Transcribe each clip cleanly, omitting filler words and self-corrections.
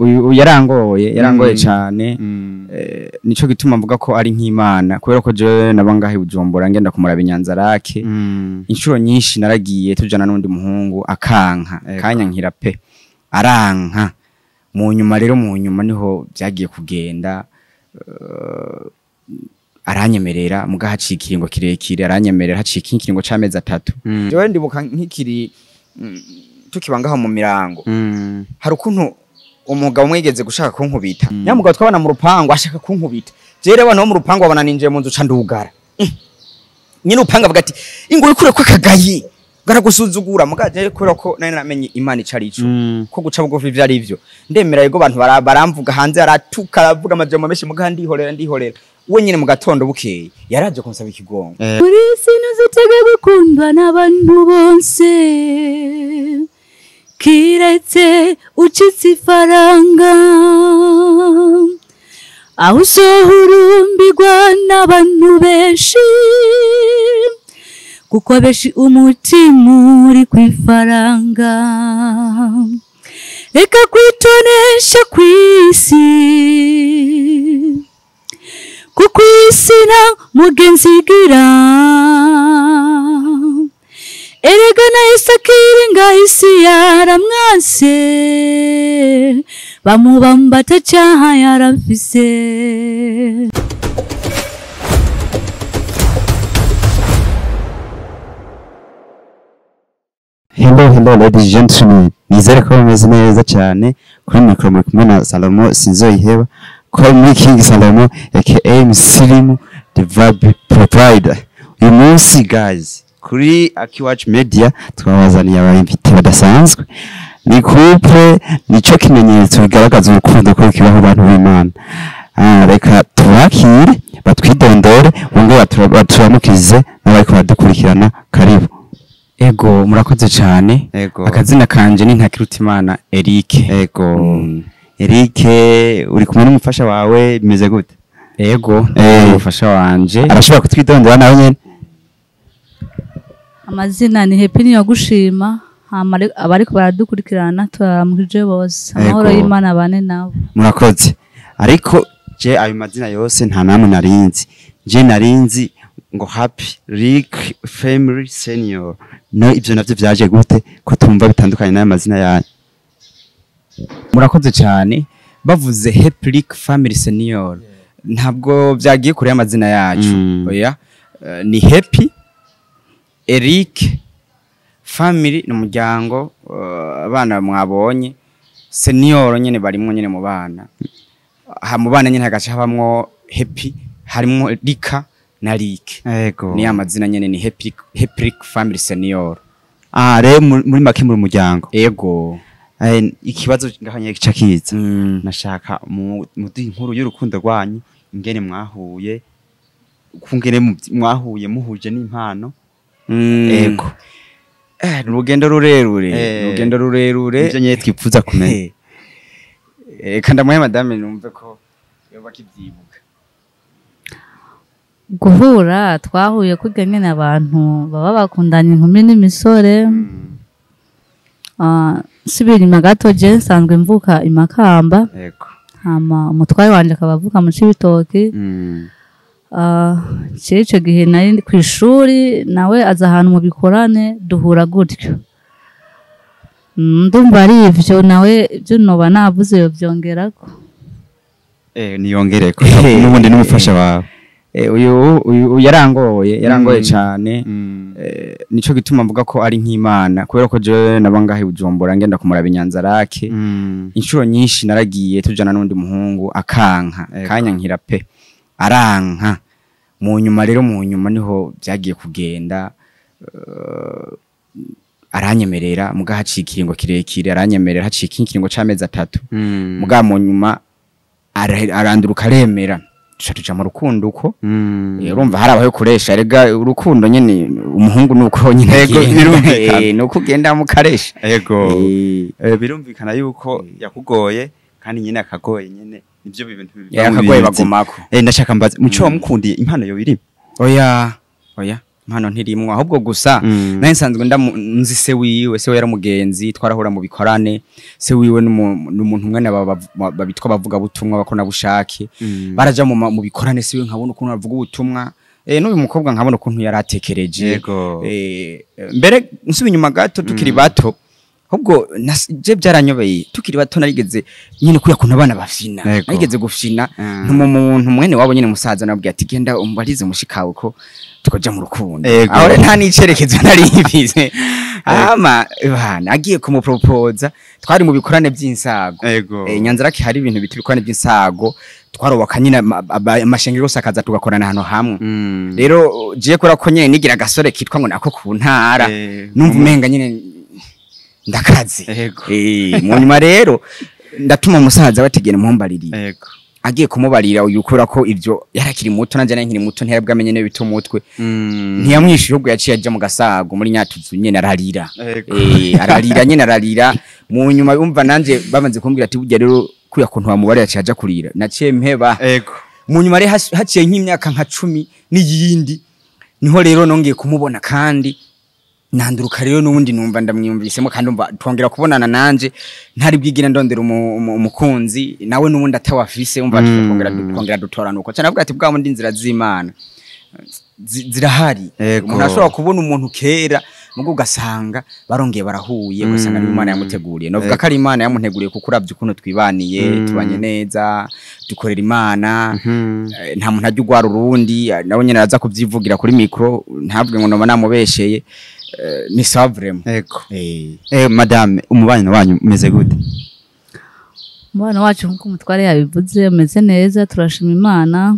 Uyu yarangoye cyane. Nico gituma mvuga ko ari nk'Imana, kubera ko jewe naba ngahe Bujumbura ngenda kumuraba Inyanzarake. Inshuro nyinshi naragiye tujana n'undi muhungu akanka kanyankira pe, aranka. Mu nyuma rero, mu nyuma niho byagiye kugenda, aranyemerera muga haciye ikiringo kirekire, aranyemerera haciye ikiringo c'amezi 3. Jewe ndibuka nkikiri tukiba ngaho mu mirango, hari ukuntu umugabo mwigeze gushaka kunkubita. Nyamugabo twabana mu rupangu ashaka kunkubita. Jere abana bo mu rupangu babona ninjiye mu nzu ca ndugara. Nyine upanga avuga ati ingo ikure ko akagayi garagusuzugura, muga jere kubera ko nari namenye Imana icari ico, ko guca bugufi ivyo ari ivyo. Ndemera yego, abantu baramvuga hanze, aratuka, aravuga amajambo menshi, muga ndihorera. We nyine mu gatondo bukeye yaraje kunsaba ikigongo. Kuri sinuzitege gukundwa n'abantu bose, kiretse ucitse ifaranga, aho usohurumbirwa n'abantu benshi, kuko benshi umutima uri kw'ifaranga. Reka kwitonesha kw'isi, kuko isi nta mugenzi igira. Erega na Yesu akiri ngaho isi yaramwanse, bamubamba atacaha yaramfise. Hello, hello, ladies and gentlemen. Nizere ko bameze neza cyane. Kuri mikoro muri kumwe na Salomo Sinzoyiheba, call me King Salomo aka Musilimu the Vibe Provider. Uyu munsi guys, kuri Akiwacu Media twabazaniye aba invités badasanzwe. Ni couple, nico kimenyetso bigaragaza urukundo ko kibaho abantu b'Imana. Reka tubakire batwidondore, bongere baturamukize n'abariko baradukurikirana. Karibu. Ego, murakoze cyane. Ego. Akazina kanje ni Ntakirutimana Eric. Ego. Eric, uri kumwe n'umufasha wawe, bimeze gute? Ego, umufasha wanje. Arashobora kutwidondora nawe nyene? Amazina ni Happy Niyogushima. Abariko baradukurikirana turaramukije bose. Amahoro y'Imana bane nabo. Murakoze. Ariko je ayo mazina yose nta namwe narinzi. Je narinzi ngo Happy Rick Family Senior. No, ivyo navyo vyaje gute ko tumva bitandukanye n'ayo mazina yanyu? Murakoze cyane. Bavuze Happy Rick Family Senior, ntabwo byagiye kure y'amazina yacu. Oya, ni Happy Eric, Family ni umuryango, abana mwabonye, Senior nyene barimwo nyene mu bana. Ha mu bana nyene hagaca habamwo Happy, harimwo Rika na Rick. Ego. Ni amazina nyene ni Happy Rick Family Senior. Rero muri make muri muryango. Ego. Ikibazo ngahanye gica kiza. Nashaka muduhe inkuru y'urukundo rwanyu, ingene mwahuye, kungene mwahuye muhuje n'impano. Ego. Urugendo rurerure, urugendo rurerure. Ivyo nyene twipfuza kumenya. Kanda muhe madame numve ko yoba kivyibuka. Guhura twahuye kurya nyene abantu baba bakundanye inkumi n'imisore. Nsubira inyuma gato, je nsanzwe mvuka i Makamba. Ego. Hama umutware wanje akaba avuka mu Cibitoki. Ico gihe nari kw'ishuri, nawe aza ahantu mu bikorane, duhura gutyo. Ndumva ari ivyo, nawe ivyo noba navuze yovyongerako. Niyongereko n'ubundi n'umufasha wawe. Uyu yarangoye cyane. Nico gituma mvuga ko ari nk'Imana, kubera ko jewe naba ngahe Bujumbura ngenda kumuraba Inyanzarake. Inshuro nyinshi naragiye tujana n'undi muhungu akanka kanyankira pe, aranka. Mu nyuma rero, mu nyuma niho byagiye kugenda, aranyemerera muga haciye ikiringo kirekire, aranyemerera haciye ikiringo c'amezi 3. Muga mu nyuma aranduruka aremera, tuca mu rukundo uko. Urumva hari abaho kuresha, erega urukundo nyene umuhungu nuko nyene. Ego, birumvikana. Nuko ugenda mukaresha. Ego. Birumvikana yuko yakugoye kandi nyene akagoye nyene, nivyo bintu yakagoye bagomako. Ndashaka mbaze muco wamukundiye impano yo biri? Oya, oya, Impano ntirimwo, ahubwo gusa nari nsanzwe nzi se wiwe. Se we yari umugenzi, twarahura mu bikorane. Se wiwe n'umuntu umwe babitwa bavuga butumwa bakona bushake, baraja mu bikorane. Se wiwe nkabona ukuntu avuga ubutumwa, n'uyu mukobwa nkabona ukuntu yaratekereje. Mbere nsubi inyuma gato, tukiri bato, ahubwo je byaranyobeye, tukiri bato narigeze nyine kuya kuntu abana bafyina, narigeze gufyina ntuma umuntu mwene wabo nyine musaza, nabwiye ati: "Genda umbarize mushikawe ko tukaja mu rukundo." Aho rero nta n'icerekezo nari mfise. Ama bana agiye kumupropoza, twari mu bikorane by'insago. Nyanzarake hari ibintu bita ibikorane by'insago, twarubaka nyine amashengero yose akaza tugakorana ahantu hamwe. Rero jiye kubera ko nyine nigira agasore kitwa ngo nako ku ntara, numva umenga nyine ndakaze. Mu nyuma rero ndatuma umusaza bategera mumbaririye. Agiye kumubarira uyu, kubera ko ibyo yarakiri muto nanjye nari nkiri muto, ntiyarabwamenye neza bita umutwe, ntiyamwishuye. Ubwo yaciye aja mu gasago muri nyatuzu nyene ararira. Ararira nyene, ararira. Mu nyuma umva nanje bamaze kumbwira ati: "Burya rero kuya kuntu wamubarira yaciye aja kurira." Naciye mpeba. Mu nyuma rero haciye nk'imyaka nka 10 n'iyindi, niho rero nongeye kumubona kandi nanduruka rero n'ubundi numva ndamwiyumvisemo, kandi umva twongera kubonana nanje ntari bwigire ndondera umukunzi, nawe n'ubundi atawafise. Umva twongera dutorana uko cyane, avuga ati: "Bwa bundi inzira z'Imana zirahari." Umuntu ashobora kubona umuntu kera mugo ugasanga barongeye barahuye, ugasanga ni Imana yamuteguriye. Novuga ko ari Imana yamunteguriye, kuko uravye ukuntu twibaniye, tubanye neza, dukorera Imana. Nta muntu ajya ugwara urundi, nawe nyene araza kuvyivugira kuri micro, ntavuge ngo noba namubesheye. Ni sawa vraiment. Madame, umubano wanyu umeze gute? Umubano wacu, nk'uko umutware yabivuze, umeze neza, turashima Imana,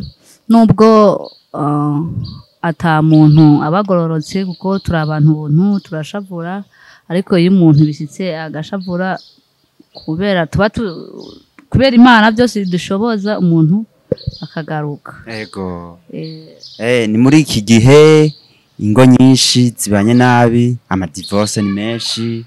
nubwo ata muntu abagororotse, kuko turi abantu buntu, turashavura. Ariko iyo umuntu bishyitse agashavura, kubera tuba kubera Imana byose dushoboza, umuntu akagaruka. Ni muri iki gihe ingo nyinshi zibanye nabi, amadivorce ni menshi,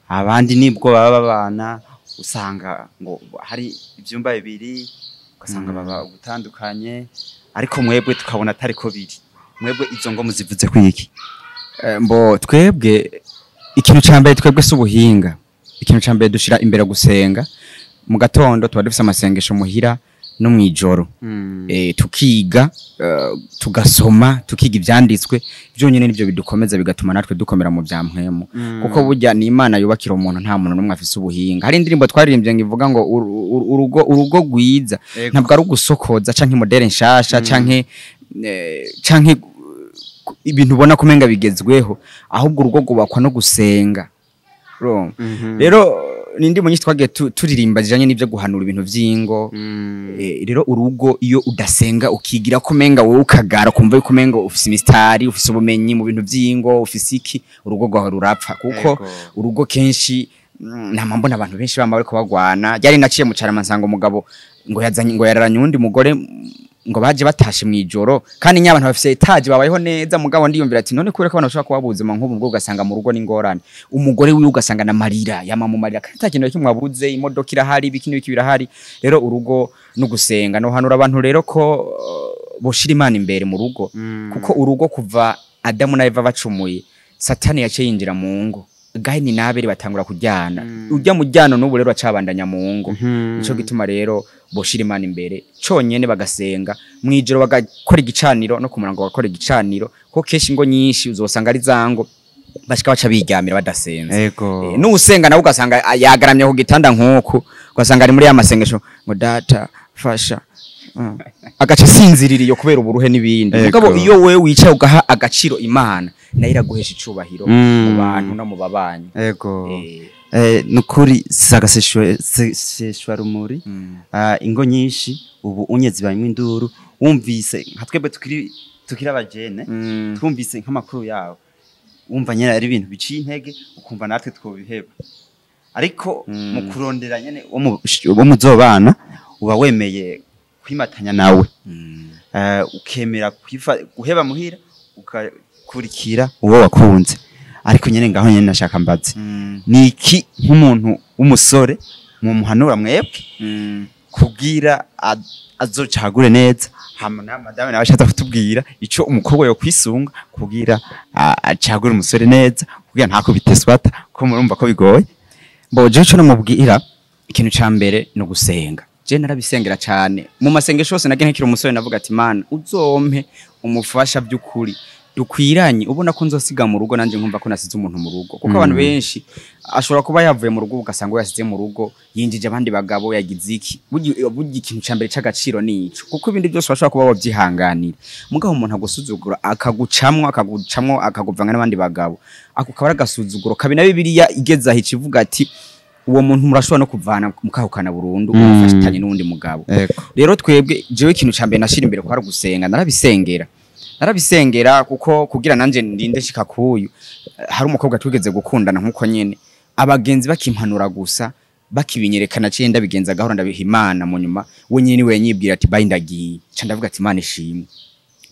abandi nibwo baba babana, usanga ngo hari ivyumba bibiri, ugasanga baba gutandukanye, ariko mwebwe tukabona atari ko biri. Mwebwe izo ngo muzivuze kwiki? Mbo twebwe ikintu ca mbere, twebwe si ubuhinga, ikintu ca mbere dushira imbere gusenga. Mu gatondo tuba dufise amasengesho muhira no mw'ijoro. Tukiga, tugasoma, tukiga ivyanditswe. Byonyine nivyo bidukomeza, bigatuma natwe dukomera mu vya mpwemu, kuko burya ni Imana yubakira umuntu, nta muntu n'umwe afise ubuhinga. Hari indirimbo twaririmbye ngo ivuga ngo urugo rwiza ntabwo ari ugusokoza canke modèle nshasha canke ibintu ubona ko umenga bigezweho, ahubwo urugo rwubakwa no gusenga. Urumva? Rero ni indirimbo nyinshi twagiye turirimba zijanye n'ivyo guhanura ibintu vy'ingo. Rero urugo iyo udasenga, ukigira ko umenga wowe ukagara, ukumva yuko umenga ufise imistari, ufise ubumenyi mu bintu vy'ingo, ufise iki, urugo rwawe rurapfa, kuko urugo kenshi, nta mbona abantu benshi bama bariko bagwana. Ryari naciye mu Carama, nsanga umugabo ngo yazanye, ngo yararanye uwundi mugore, ngo baje batashe mw'ijoro, kandi nya abantu bafise étage, babayeho neza. Mugabo ndiyumvira ati: "None kubera ko abantu bashobora kuba ubuzima nk'ubu bwo, ugasanga mu rugo n'ingorane, umugore wiwe ugasanga na marira yama mu marira, kandi ata kintu na kimwe abuze, imodoka irahari, ibiki n'ibiki birahari." Rero urugo no gusenga. No hanura abantu rero ko boshira Imana imbere mu rugo, kuko urugo kuva Adamu na Eva bacumuye, Satani yaciye yinjira mu ngo, Gahini n'Abeli batangura kuryana, ujya mu ryano n'ubu rero acabandanya mu ngo. Nico gituma rero boshira Imana imbere conyene, bagasenga mwijoro, bagakora igicaniro, no kumurango bagakora igicaniro, kuko kenshi ingo nyinshi uzosanga ari zango bashika baca biryamira badasenze. N'usenga nawe ugasanga yagaramye ku gitanda nk'uku, ugasanga ari muri ya masengesho ngo: "Data fasha." Agaca asinzirira iyo kubera uburuhe n'ibindi. Mugabo iyo wewe wicaye ugaha agaciro Imana, nayo iraguhesha icubahiro mu bantu no mu babanyi. Nukuri sagaseshwa rumuri. Ingo nyinshi ubu unye zibanywa induru, wumvise nka twebwe tukiri abajene, twumvise nk'amakuru yawe, wumva nyene ari ibintu biciye intege, ukumva natwe twobiheba. Ariko mu kurondera nyene wo muzobana, uba wemeye kwimatanya nawe, ukemera guheba muhira ugakurikira uwo wakunze. Ariko nyene ngaho nyene nashaka mbaze, ni iki nk'umuntu w'umusore mumuhanura mwebwe? Kugira azocagure neza. Hama na madame nawe ashatse kutubwira ico umukobwa yo kwisunga kugira acagure umusore neza, kugira ntakubite swata, ko murumva ko bigoye. Bo je ico namubwira, ikintu ca mbere no gusenga. Je narabisengera cyane mu masengesho yose nagiye nkiri umusore, navuga ati: "Mana, uzompe umufasha by'ukuri dukwiranye, ubona ko nzosiga mu rugo nanje nkumva ko nasize umuntu mu rugo." Kuko abantu benshi ashobora kuba yavuye mu rugo, ugasanga we yasize mu rugo yinjije abandi bagabo, yagize iki. Burya ikintu ca mbere c'agaciro ni ico, kuko ibindi byose bashobora kuba wabyihanganira. Mugabo umuntu agusuzugura, akagucamwo, akagucamwo, akaguvanga n'abandi bagabo, ako kaba ari agasuzuguro kabi. Na Bibiliya igeze aho ikivuga ati uwo muntu murashobora no kuvana mukahukana burundu, umufatanye n'uwundi mugabo. Rero twebwe, jewe ikintu ca mbere nashira imbere kwari gusenga. Narabisengera kuko kugira nanje ndinde nshika kuyu. Hari umukobwa twigeze gukundana nkuko nyene abagenzi bakimpanura gusa, bakibinyerekana, ciye ndabigenza gahora, ndabiha Imana. Mu nyuma we nyene we nyibwira ati: "Bayi, ndagiye." Ca ndavuga ati: "Imana ishimwe."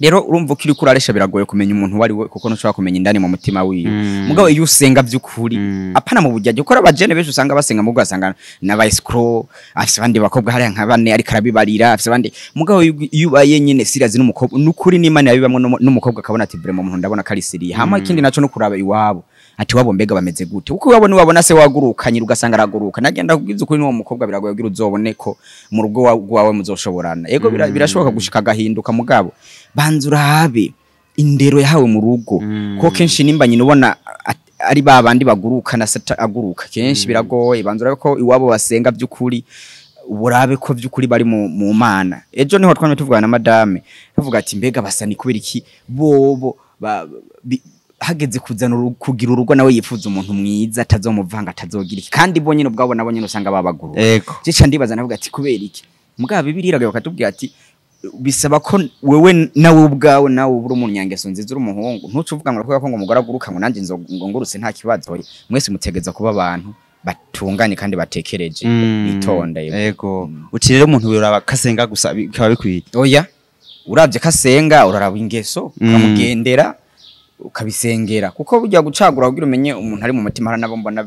Rero urumva ko uriko uraresha biragoye kumenya umuntu uwo ari we, kuko ntushobora kumenya indani mu mutima wiwe. Mugabo iyo usenga by'ukuri, apana mu bujyaje, kuko abajene benshi usanga basenga, mu ugasanga n'aba escroc, afise abandi bakobwa hariya nka bane ariko arabibarira, afise abandi. Mugabo iyo ubaye nyene sérieux n'umukobwa, n'ukuri n'Imana yabibamwo, n'umukobwa akabona ati: "Vraiment, umuntu ndabona ko ari sérieux." Hama ikindi naco no kuraba iwabo, ati wabo mbega bameze gute? Kuko iwabo niwabona se wagurukanye, ugasanga araguruka, nagenda kubwiza ukuri n'uwo mukobwa biragoye kugira uzobone ko mu rugo rwawe muzoshoborana. Yego, birashoboka gushika agahinduka, mugabo banza urabe indero yahawe mu rugo, ko kenshi nimba nyina ubona ari ba bandi baguruka na se aguruka, kenshi biragoye. Banza urabe ko iwabo basenga by'ukuri, burabe ko by'ukuri bari mu Mana. Ejo niho twamye tuvugana na madame, tuvuga ati: "Mbega basa ni kubera iki bobo hageze kuzana kugira urugo, nawe yifuza umuntu mwiza atazomuvanga, atazogira iki?" Kandi bo nyine ubwabo nabo nyine usanga babaguruka. Je ca ndibaza, navuga ati: "Kubera iki?" Mugabo Bibiliya iragaruka katubwira ati bisaba ko wewe nawe ubwawe nawe ubura umunyangeso nziza. Uri umuhungu, ntuce uvuga ngo kubera ko ngo umugore aguruka ngo nanjye ngo ngurutse nta kibazo. Oya, mwese mutegeza kuba abantu batunganye kandi batekereje, bitonda, yego. Ego, uti rero umuntu yoraba kasenga gusa bikaba bikwiye? Oya, uravye kasenga, uraraba ingeso, ukamugendera, ukabisengera, kuko burya gucagura kugira umenye umuntu ari mu mutima, hari nabo mbona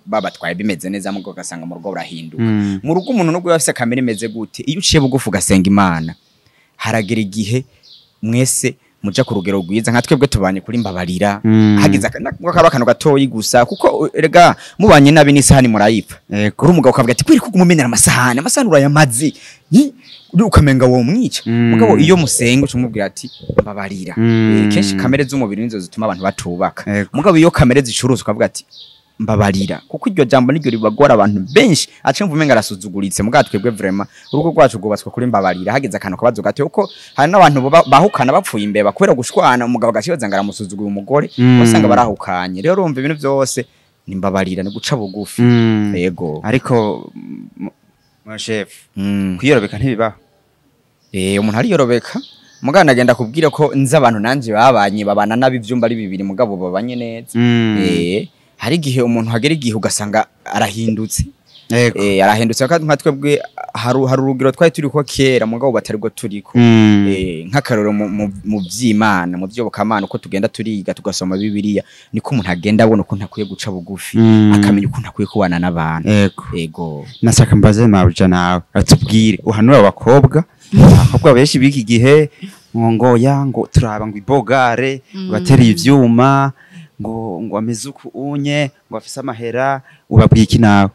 babatwaye bimeze neza, mugabo ugasanga mu rugo burahinduka. Mu rugo umuntu nubwo yaba afise kamere imeze gute, iyo uciye bugufi ugasenga Imana, haragera igihe mwese muja ku rugero rwiza. Nka twebwe tubanye kuri mbabarira. Hagize akaba akantu gatoyi gusa, kuko erega mubanye nabi n'isahani murayipfa. Uri umugabo ukavuga ati: "Kweri ko umumenera amasahani, amasahani urayamaze." Uri ukamenga wo mwica. Mugabo iyo musenga, uca umubwira ati: "Mbabarira." Kenshi kamere z'umubiri nizo zituma abantu batubaka. Mugabo iyo kamere zicuruza, ukavuga ati: "Mbabarira," kuko iryo jambo niryo ribagora abantu benshi, aca mva umenga arasuzuguritse. Mugabo twebwe vraiment urugo rwacu rwubatswe kuri mbabarira. Hageze akantu kabazo gato, kuko hari n'abantu bahukana bapfuye imbeba kubera gushwana, umugabo agacibaza ngo aramusuzuguye umugore, usanga barahukanye. Rero urumva ibintu byose ni mbabarira, ni guca bugufi. Yego. Ariko mon chef, kwiyorobeka ntibibaho. Umuntu ariyorobeka, mugabo agenda kubwira ko nzi abantu nanje babanye, babana nabi, ivyumba ari bibiri, mugabo babanye neza. Hari igihe umuntu hagera igihe ugasanga arahindutse. Arahindutse. Kandi nka twebwe hari urugero twari turiko kera, mugabo batari bwo turiko. Nk'akarorero mu vy'Imana, mu vy'Iyobokamana, uko tugenda turiga tugasoma Bibiliya, niko umuntu agenda abona ukuntu akwiye guca bugufi, akamenya ukuntu akwiye kubana n'abantu. Ego. Nashaka mbaze mabuja nawe atubwire, uhanura abakobwa benshi b'iki gihe ngo ya ngo turaba ngo ibogare, ngo ateriye ivyuma, ngo ameze uku unye, ngo afise amahera, ubabwiye iki nawe?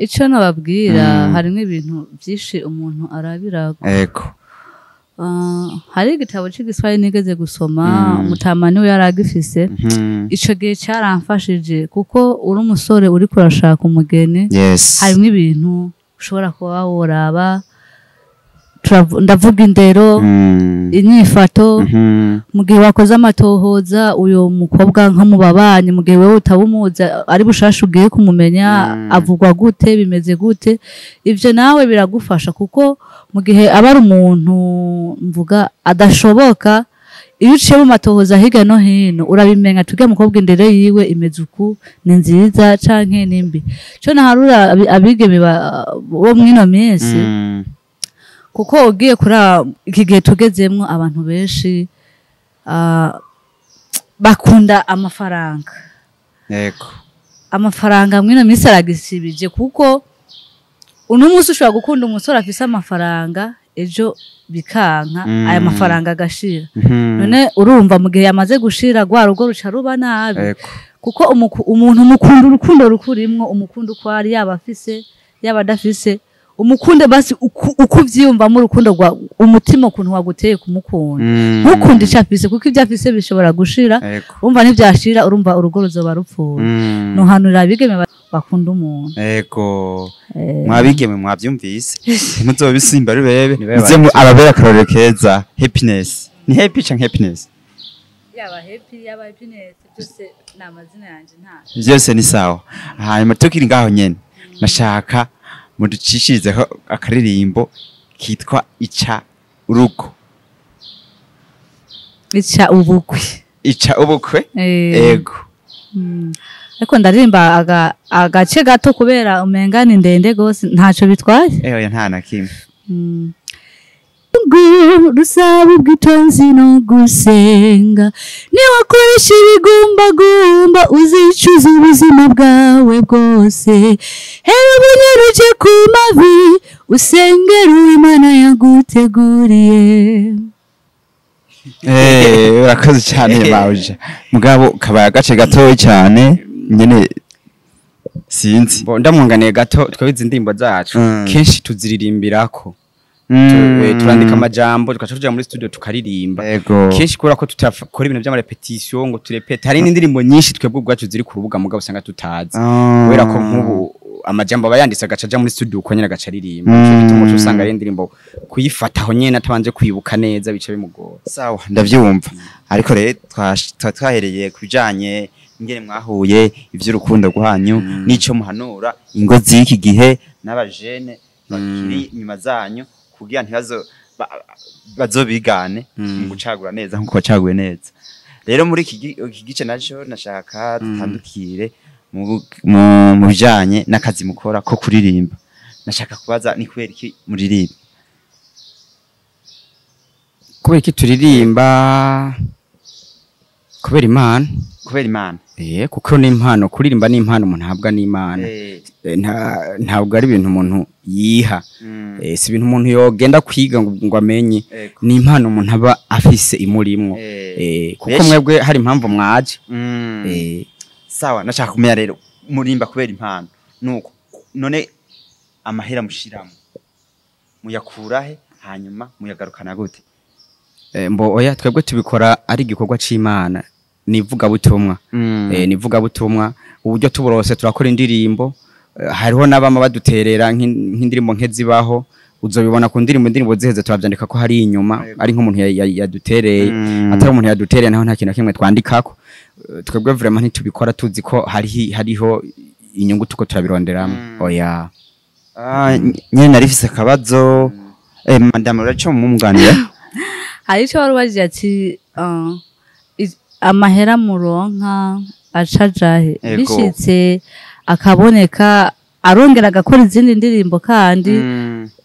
Ico nababwira, harimwo ibintu byinshi umuntu arabira. Hari igitabo c'igiswahili nigeze gusoma, mutama niwe yari agifise. Ico gihe caramfashije, kuko uri umusore uriko urashaka umugeni, harimwo ibintu ushobora kuba woraba. Ndavuga indero, inyifato. Mu gihe wakoze amatohoza, uyo mukobwa nko mu babanyi, mu gihe wewe utaba umuzi ari bushasha ugiye kumumenya, avugwa gute, bimeze gute, ivyo nawe biragufasha, kuko mu gihe aba ari umuntu mvuga adashoboka, iyo uciye mu matohoza hirya no hino urabimenya, tuge mukobwa indero yiwe imeze uku, ni nziza canke ni mbi. Co naharura abigeme bo mw'ino minsi, kuko ugiye kuri iki gihe tugezemwo, abantu benshi bakunda amafaranga. Amafaranga mw'ino minsi aragisibije, kuko Uno munsi ushobora gukunda umusore afise amafaranga, ejo bikanka, aya mafaranga agashira. None urumva mu gihe yamaze gushira, rwa rugo ruca ruba nabi. Kuko umuntu mukunda urukundo rukurimwo, umukunda uko ari, yaba afise yaba adafise, umukunde basi uko uvyiyumvamo urukundo rwa umutima, ukuntu waguteye kumukunda. Ntukunde ico afise, kuko ivyo afise bishobora gushira. Urumva ntivyashira, urumva urugo ruzoba rupfuye. Nohanurira abigeme bakunda umuntu. Mwabigeme mwavyumvise, ntimuzobisimba rubebe. Nibe. Muze ababera akarorero keza. Happiness ni happy canke happiness? Yaba happy, yaba happiness, byose ni amazina yanje, nta Vyose ni sawa. Hanyuma tukiri ngaho nyene, nashaka muducishirizeho akaririmbo kitwa Ica Urugo. Ica Ubukwe. Ica Ubukwe. Ego. Ariko ndaririmba agace gato kubera umenga ni ndende gose, ntaco bitwaye. Oya, nta na kimwe. Rusaba ubwitonzi no gusenga. Niwakoresha ibigumbagumba, uzicuza ubuzima bwawe bwose. Hera ubunyaruje ku mavi, usengere Imana yaguteguriye. Urakoze cyane mawuja, mugabo kabaye agace gatoya cyane nyene, sinzi. Bo ndamwunganiye gato, twebwe izi ndirimbo zacu kenshi tuziririmbirako. Turandika amajambo, tugaca tuja muri studio tukaririmba. Kenshi kubera ko tutakora ibintu by'ama répétition ngo turepete, hari n'indirimbo nyinshi twebwe ubwacu ziri ku rubuga mugabo usanga tutazi, kubera ko nk'ubu amajambo aba yanditse agaca aja muri studio uko nyene agaca aririmba. Nico gituma uca usanga ari indirimbo kuyifata aho nyene atabanje kwibuka neza bica bimugora. Sawa, ndavyumva, ariko rero twahereye ku bijanye ingene mwahuye, ivy'urukundo rwanyu, n'ico muhanura ingo z'iki gihe n'abajene bakiri inyuma zanyu kugira ntibazo bazobigane mu gucagura neza nkuko wacaguye neza. Rero muri iki gice naco nashaka dutandukire mu bijanye n'akazi mukora ko kuririmba. Nashaka kubaza, ni kubera iki muririmba? Kubera iki turirimba? Kubera Imana. Kubera Imana. Kuko ni impano, kuririmba ni impano umuntu ahabwa n'Imana. Ntabwo ari ibintu umuntu yiha. Si ibintu umuntu yogenda kwiga ngo amenye. Ni impano umuntu aba afise imurimwo. Kuko mwebwe hari impamvu mwaje. Sawa, nashaka kumenya rero, murimba kubera impano, nuko none amahera mushiramo muyakurahe, hanyuma muyagarukana gute? Mbo oya, twebwe tubikora ari igikorwa c'Imana, ni ivugabutumwa. Ni ivugabutumwa. Uburyo tuburose turakora indirimbo. Hariho n'abama baduterera nk'indirimbo nkezibaho, uzobibona ku ndirimbo, indirimbo ziheze turavyandika ko hari inyuma ari nk'umuntu yadutereye. Atari umuntu yadutereye naho nta kintu na kimwe twandikako. Twebwe vraiment ntitubikora tuzi ko hariho inyungu tuko turabironderamo, oya. Ah, nyene narifise akabazo. Madame, uraco mumwunganira? Hari ico wari ubajije ati amahera muronka aca ajahe? Bishitse akaboneka, arongera agakora izindi ndirimbo, kandi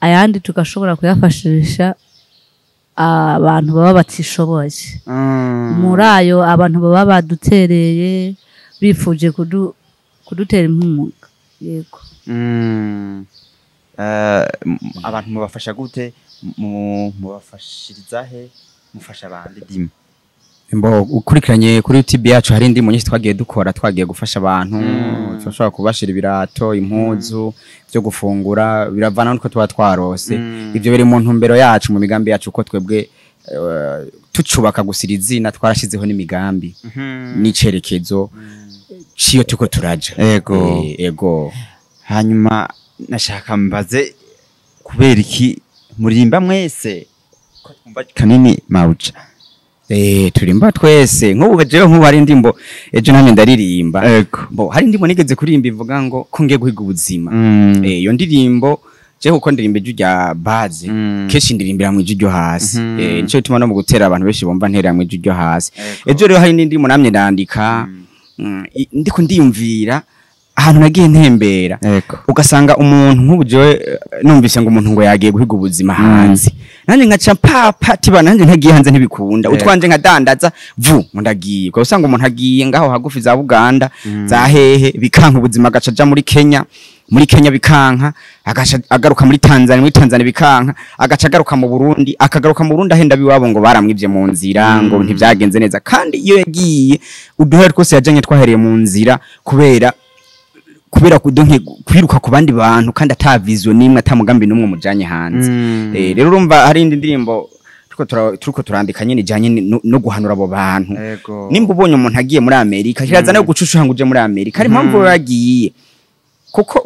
ayandi tugashobora kuyafashisha abantu baba batishoboye. Muri ayo abantu baba badutereye bifuje kudutera inkunga, yego. Abantu mubafasha gute? Mubafashiriza he? Mufasha abandi dimi? Mbo ukurikiranye kuri YouTube yacu hari indirimbo nyinshi twagiye dukora, twagiye gufasha abantu. Turashobora kubashira ibirato, impuzu, byo gufungura, biravana nuko tuba twarose. Ivyo biri mu ntumbero yacu, mu migambi yacu, uko twebwe tucubaka gusira izina, twarashizeho n'imigambi n'icerekezo ciyo tuko turaja. Ego. Hanyuma nashaka mbaze, kubera iki murimba mwese, ko twumva kanini mawuja? Turimba twese. Nk'ubu jewe, nk'ubu hari indirimbo ejo namwe ndaririmba. Bo hari indirimbo nigeze kuririmba ivuga ngo ko ngiye guhiga ubuzima. Iyo ndirimbo jewe kuko ndirimba ijwi rya basse, kenshi ndirimbira mu ijwi ryo hasi. Nico gituma no mu gutera abantu benshi bumva ntera mu ijwi ryo hasi. Ejo rero hari n'indirimbo namye ndandika, ndiko ndiyumvira ahantu nagiye ntembera, ugasanga umuntu nk'ubu jewe numvise ngo umuntu ngo yagiye guhiga ubuzima hanze, nanjye nkaca papa tiba nanjye ntagiye hanze ntibikunda. Utwanje nkadandaza vu ngo ndagiye, ukaba usanga umuntu agiye ngaho hagufi za Buganda, za hehe, bikanka ubuzima, agaca aja muri Kenya. Muri Kenya bikanka, agaca agaruka muri Tanzania, muri Tanzania bikanka, agaca agaruka mu Burundi, akagaruka mu Burundi ahenda biwabo ngo baramwivye mu nzira, ngo ntivyagenze neza. Kandi iyo yagiye uduhera twose yajanye twahereye mu nzira, kubera kudonke kwiruka ku bandi bantu kandi ata vision nimwe, ata mugambi n'umwe mujanye hanze. Rero urumva hari indi ndirimbo turiko turandika nyene ijanye no guhanura abo bantu. Nimba ubonye umuntu agiye muri Amerika, kiraza no gucushuha ngo uje muri Amerika, hari impamvu yagiye. Kuko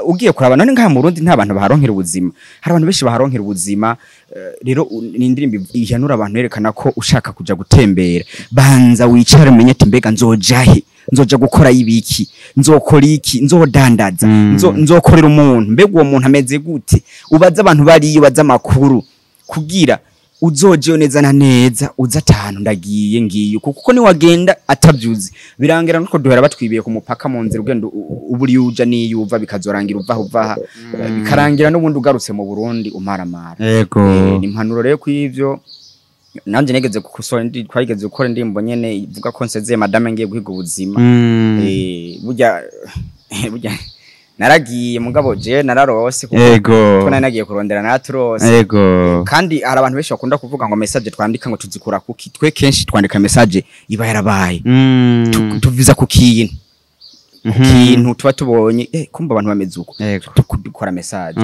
ugiye kuraba none ngaha mu Burundi nta bantu baharonkera ubuzima, hari abantu benshi baharonkera ubuzima. Rero ni indirimbo ihanura abantu, yerekana ko ushaka kuja gutembera banza wicare umenye ati mbega nzoja he, nzoja gukora ibiki, nzokora iki, nzodandaza, nzokorera umuntu, mbega uwo muntu ameze gute, ubaze abantu bariyo, ubaze amakuru kugira uzojeyo neza na neza, uza atanu ndagiye ngiye, kuko ni wagenda atavyuzi birangira nuko duhera batwibiye ku mupaka mu nzira, ugenda uburi uja niyuva bikazorangira uva uvaha, bikarangira n'ubundi ugarutse mu Burundi umaramara. Ni impanuro rero kw'ivyo nanje negeze gukosora, ndi twageze gukora indirimbo nyene ivuga ko nsezeye madame ngiye guhiga ubuzima. Burya burya naragiye mugabo je nararose, kuko ko nari nagiye kurondera naraturose. Kandi hari abantu benshi bakunda kuvuga ngo message twandika ngo tuzikura kuki. Twe kenshi twandika message iba yarabaye, tuviza ku kintu, ku kintu tuba tubonye, kumva abantu bameze uko, dukora message.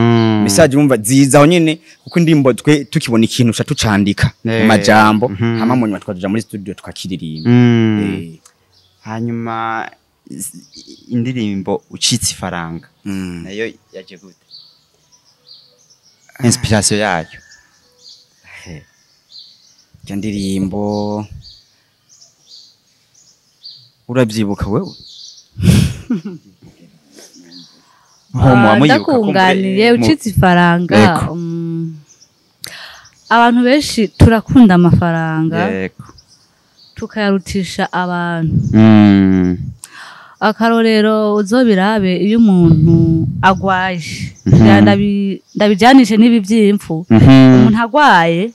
Message wumva ziza aho nyene, kuko indirimbo twe tukibona ikintu uca tucandika mu majambo, hama mu nyuma tukaja muri studio tukakiririmba. Hanyuma indirimbo ucitse ifaranga nayo yaje gute, inspiration yayo? Iyo ndirimbo urabyibuka wewe? Ho muba muyibuka kumbure. Ndakunganiye. Ucitse ifaranga, abantu benshi turakunda amafaranga, tukayarutisha abantu. Akarorero, uzobirabe iyo umuntu agwaye. Ndabijanishe n'ibi vy'impfu. Umuntu agwaye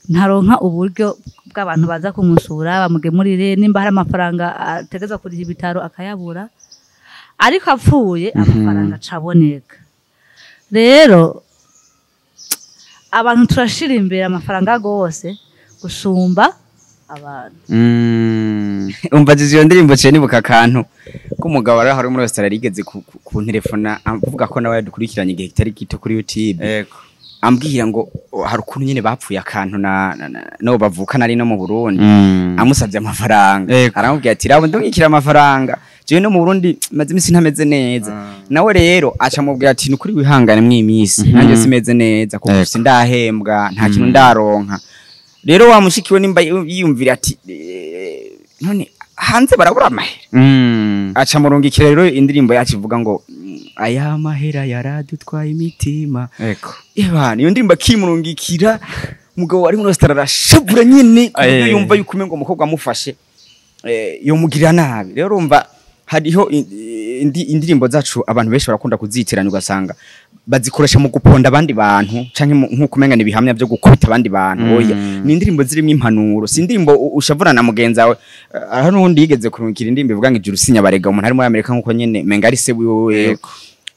ntaronka uburyo bw'abantu baza kumusura bamugemurire, nimba hari amafaranga ategezwa kuriha ibitaro akayabura, ariko apfuye amafaranga acaboneka. Rero abantu turashira imbere amafaranga gose gusumba abantu. Umva iyo ndirimbo ciye nibuka akantu k'umugabo ari hari muri Australia yigeze kuntelefona avuga ko nawe yadukurikiranye igihe kitari gito kuri YouTube, ambwira ngo oh, hari ukuntu nyene bapfuye akantu na no bavukana ari no mu Burundi, amusavye amafaranga. Aramubwira ati rabo ndungikira amafaranga, jewe no mu Burundi maze imisi ntameze neza. Nawe rero aca amubwira ati nukuri wihangane mw'iminsi, nanjye simeze neza kuko sindahembwa, nta kintu ndaronka. Rero wa mushikiwe nimba yiyumvira ati none hanze barabura amahera, aca murungikira rero indirimbo yacu ivuga ngo aya mahera yaradutwaye imitima. Ebana, iyo ndirimbo akimurungikira, umugabo ari muri Australia arashavura nyene ku buryo yumva yuko umengo umukobwa amufashe yomugirira nabi. Rero urumva hariho indirimbo zacu abantu benshi barakunda kuzitiranya, ugasanga bazikoresha mu guponda abandi bantu canke nk'uko umenga ni ibihamya byo gukubita abandi bantu. Oya, ni indirimbo zirimo impanuro, si indirimbo ushavura na mugenzi wawe. Hano n'uwundi yigeze kurungikira indirimbo ivuga ngo ijuru sinyabarega, umuntu ari muri Amerika nk'uko nyene menga ari se wiwe,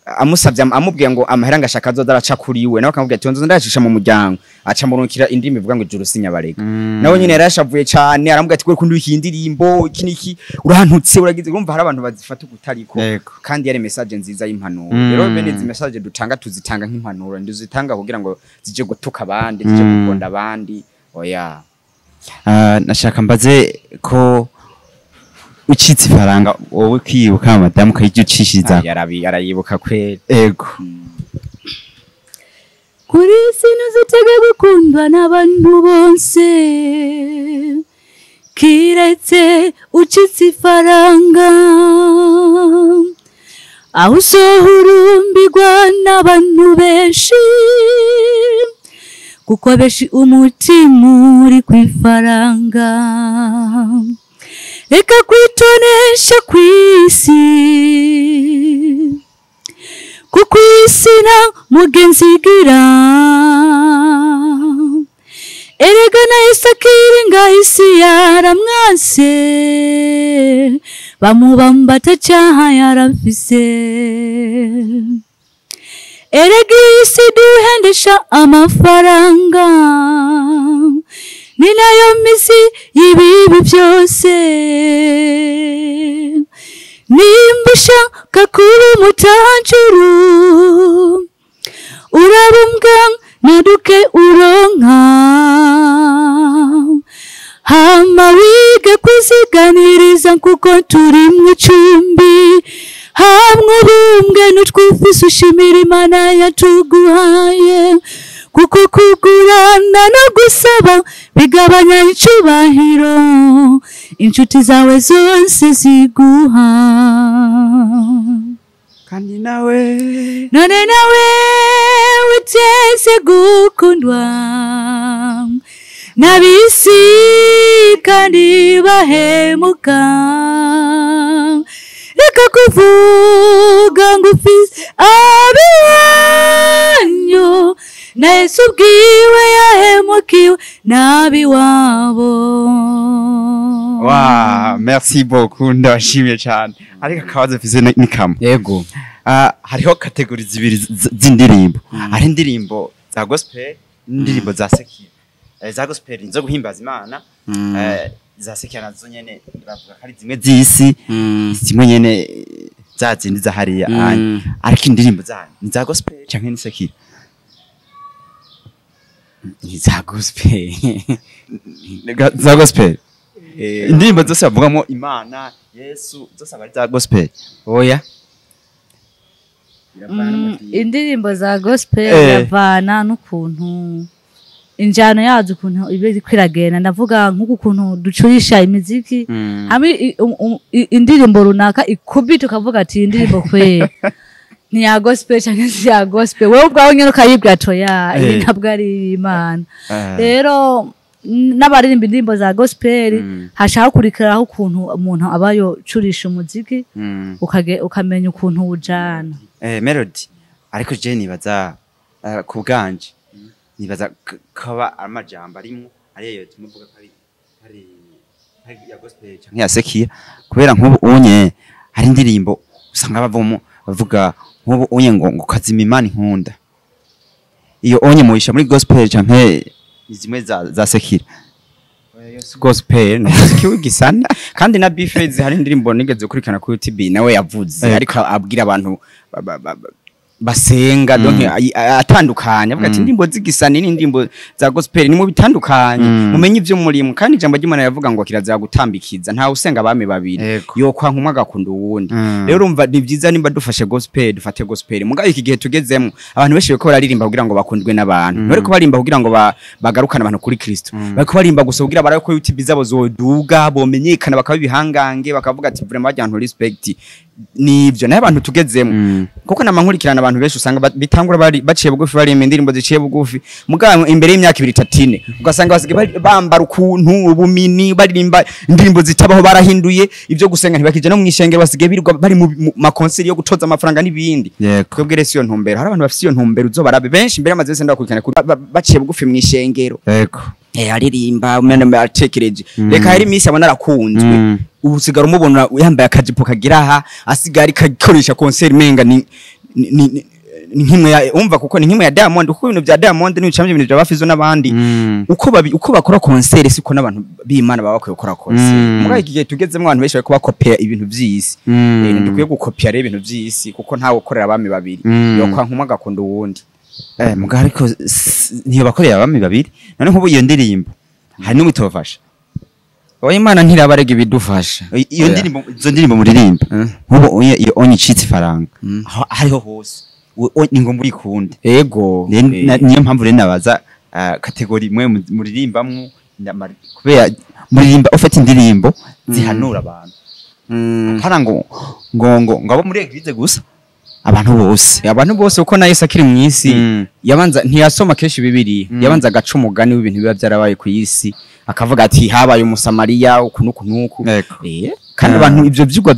amusavye amubwiye ngo amahera ngo ashaka azoza araca kuri we, nawe akamubwira ati nzoza ndayacisha mu muryango, aca murungikira indirimbo ivuga ngo ijuru sinyabarega. Nawe nyene yarashavuye cane, aramubwira ati kundi iyi ndirimbo iki niki, urantutse, uragize. Urumva hari abantu bazifata ukutariko, kandi yari message nziza y'impanuro. Rero bene izi message dutanga tuzitanga nk'impanuro, nduzitanga kugira ngo zije gutuka abandi, zije guponda abandi, oya. Nashaka mbaze ko ucitse ifaranga wowe kwibuka madamu ukayijya ucishiriza? Yarayibuka kweli. Kuri isi ntuzitege gukundwa n'abantu bose, kiretse ucitse ifaranga, aho usohurumbirwa n'abantu benshi, kuko benshi umutima uri ku ifaranga. Reka kwitonesha kw'isi, kuko isi nta mugenzi igira. Erega na Yesu akiri ngaho isi yaramwanse, bamubamba atacyaha yaramfise. Erega isi duhendesha amafaranga, ni nayo misi y'ibibi byose. Nimba ushaka kuba umutajuru, urabumbwa naduke uronka, hama wige kwiziganiriza kuko turi mu icumbi. Hamwe ubumbwe n'utwufise ushimira Imana yatuguhaye, kuko kugurana no gusaba bigabanya icubahiro inshuti zawe zose ziguha. Kandi nawe none nawe uteze gukundwa n'ab'isi kandi bahemuka, reka kuvuga ngo ufise abiwanyu, na Yesu ubwiwe yahemukiwe n'abiwabo. Wa, merci beaucoup, ndabashimiye cyane. Ariko akabazo mfise ni kamwe. Yego. Hariho catégories zibiri z'indirimbo. Hari indirimbo za gospel n'indirimbo za secular. Za gospel nizo guhimbaza Imana, za secular nazo nyene bavuga ko ari zimwe z'isi, zimwe nyene za zindi za hariya. Ariko indirimbo zanyu ni za gospel canke ni secular? Ni za gospel. Za gospel. Indirimbo zose bavugamo Imana, Yesu, zose aba ari za gospel? Oya. Indirimbo za gospel biravana n'ukuntu injyana yazo ukuntu iba iriko iragenda. Ndavuga nk'uku kuntu ducurisha imiziki hamwe indirimbo runaka ikubita ukavuga ati iyi ndirimbo kwe ni ya gospel canke si ya gospel, wewe ubwawe nyene ukayibwira ati oya, iyi ntabwo ari Imana. Rero n'abaririmba indirimbo za gospel hashaka kurikiraho ukuntu umuntu aba yocurisha umuziki, ukamenya ukuntu wujana. Melody, ariko je nibaza ku bwanje nibaza kaba amajambo arimwo ariyo yotuma uvuga ko ari ya gospel canke ya secular, kubera nk'ubu unye hari indirimbo usanga bavamo bavuga nk'ubu unye ngo kazima Imana inkunda, iyo onye muyisha muri gospel canke ni zimwe za secular? Gospel ni umuziki w'igisani, kandi na Bifezi hari indirimbo nigeze gukurikirana kuri YouTube nawe yavuze, ariko abwira abantu basenga, donc atandukanye avuga ati indirimbo z'igisani n'indirimbo za gospel ni mu bitandukanye, mumenye ivyo murimo. Kandi ijambo ry'Imana yavuga ngo kirazira gutambikiza, ntawe usenga abami babiri, yokwanka umwe agakunda uwundi. Rero urumva ni byiza nimba dufashe gospel dufate gospel. Mugabo iki gihe tugezemo abantu benshi bariko bararirimba kugira ngo bakundwe n'abantu, bariko barimba kugira ngo bagarukane abantu kuri Kristo, bariko barimba gusa kugira barabe ko YouTube zabo zoduga, bomenyekana, bakaba ibihangange, bakavuga ati vraiment bajya ahantu respect. Nivyo nayo abantu tugezemo, kuko nama nkurikirana abantu benshi usanga bitangura bari baciye bugufi, baririmba indirimbo ziciye bugufi, mugabo imbere y'imyaka 2 3 4 ugasanga basigaye bambara ukuntu ubumini, baririmba indirimbo zitabaho, barahinduye ibyo gusenga, ntibakije no mwishengero, basigaye birirwa bari mu ma concerts yo gutoza amafaranga n'ibindi. Twebwe rero si iyo ntumbero. Hari abantu bafise iyo ntumbero, uzobarabe benshi imbere y'amazu yose ndabakurikirana baciye bugufi mwishengero, aririmba umwana atekereje, reka hari iminsi abona arakunzwe, ubu usigara umubona yambaye akajipo kagira aha, asigara ariko concert menga ni nk'imwe ya umva, kuko ni nk'imwe ya Diamond, kuko ibintu bya Diamond ni ibicamye ibintu bya Bafizo n'abandi, uko bakora concert siko n'abantu b'Imana baba bakwiye gukora concert. Muri iki gihe tugezemo abantu benshi bariko bakopera ibintu vy'isi. Dukwiye gukopia rero ibintu vy'isi, kuko ntawe ukorera abami babiri, yokwanka umwe agakunda uwundi. Muga ariko ntiyo bakorera abami babiri. None nk'ubu iyo ndirimbo hari n'umwe itofasha? Oya, Imana ntirabarega ibidufasha. Iyo Oya. ndirimbo, izo ndirimbo muririmba, nk'ubu iyo onye icitse ifaranga, aho ariho hose ni ngombwa uyikunde. Niyo mpamvu rero nabaza catégorie imwe muririmbamwo, kubera muririmba ufite indirimbo zihanura abantu, apana ngo abo muri église gusa, abantu bose. Abantu bose, uko na Yesu akiri mu isi yabanza ntiyasoma kenshi Bibiliya, yabanza agaca umugani w'ibintu biba byarabaye ku isi, akavuga ati habaye umusamariya uku n'uku n'uku. Kandi abantu ivyo vyigwa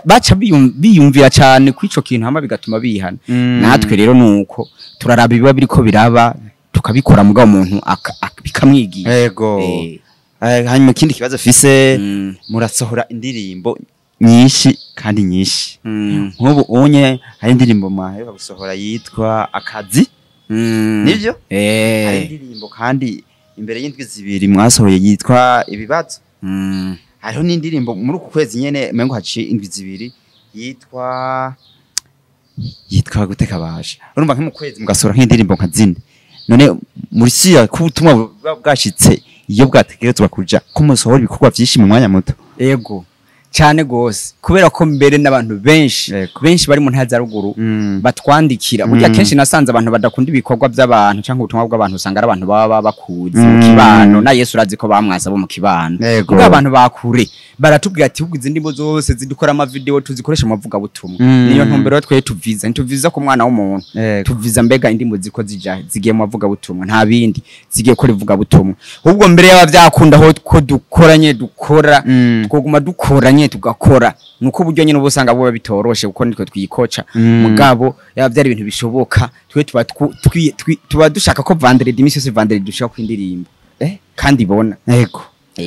baca biyumvira cyane kuri ico kintu, hama bigatuma bihana. Natwe rero nuko turaraba ibiba biriko biraba tukabikora, mugabo umuntu bikamwigisha. Hanyuma ikindi kibazo fise, murasohora indirimbo nyinshi kandi nyinshi. Nk'ubu unye hari indirimbo mwaheruka gusohora yitwa Akazi. Nivyo? Hari indirimbo kandi imbere y'indwi zibiri mwasohoye yitwa Ibibazo. Hariho n'indirimbo muri uku kwezi nyene mengo haciye indwi zibiri yitwa gute kabasha. Urumva nko mu kwezi mugasohora nk'indirimbo nka zine. None muri siya ko ubutumwa buba bwashitse iyo bwategerezwa kuja ko musohora ibikorwa vyinshi mu mwanya muto. Ego cyane gose, kubera ko mbere n'abantu benshi benshi bari mu ntara za ruguru batwandikira. Burya kenshi nasanze abantu badakunda ibikorwa by'abantu cyangwa ubutumwa bw'abantu, usanga ari abantu baba bakuzi mu kibano, na Yesu urazi ko bamwasa bo mu kibano. Ubwo abantu bakure baratubwira ati ubwo izi ndimbo zose zidukora ama video tuzikoresha mu mavuga butumwa. Niyo ntumbero twe tuviza, ntituviza ku mwana w'umuntu, tuviza mbega indimbo ziko zija zigiye mu mavuga butumwa, nta bindi zigiye ko rivuga butumwa. Ahubwo mbere yaba byakunda ho ko dukoranye dukora, twoguma dukoranye tugakora, nuko uburyo nyine ubusanga buba bitoroshe kuko nitwe twikoca. Mugabo yaba byari ibintu bishoboka, twe tuba dushaka ko vendredi imisi yose vendredi dushaka kwindirimbo kandi ibona. Yego.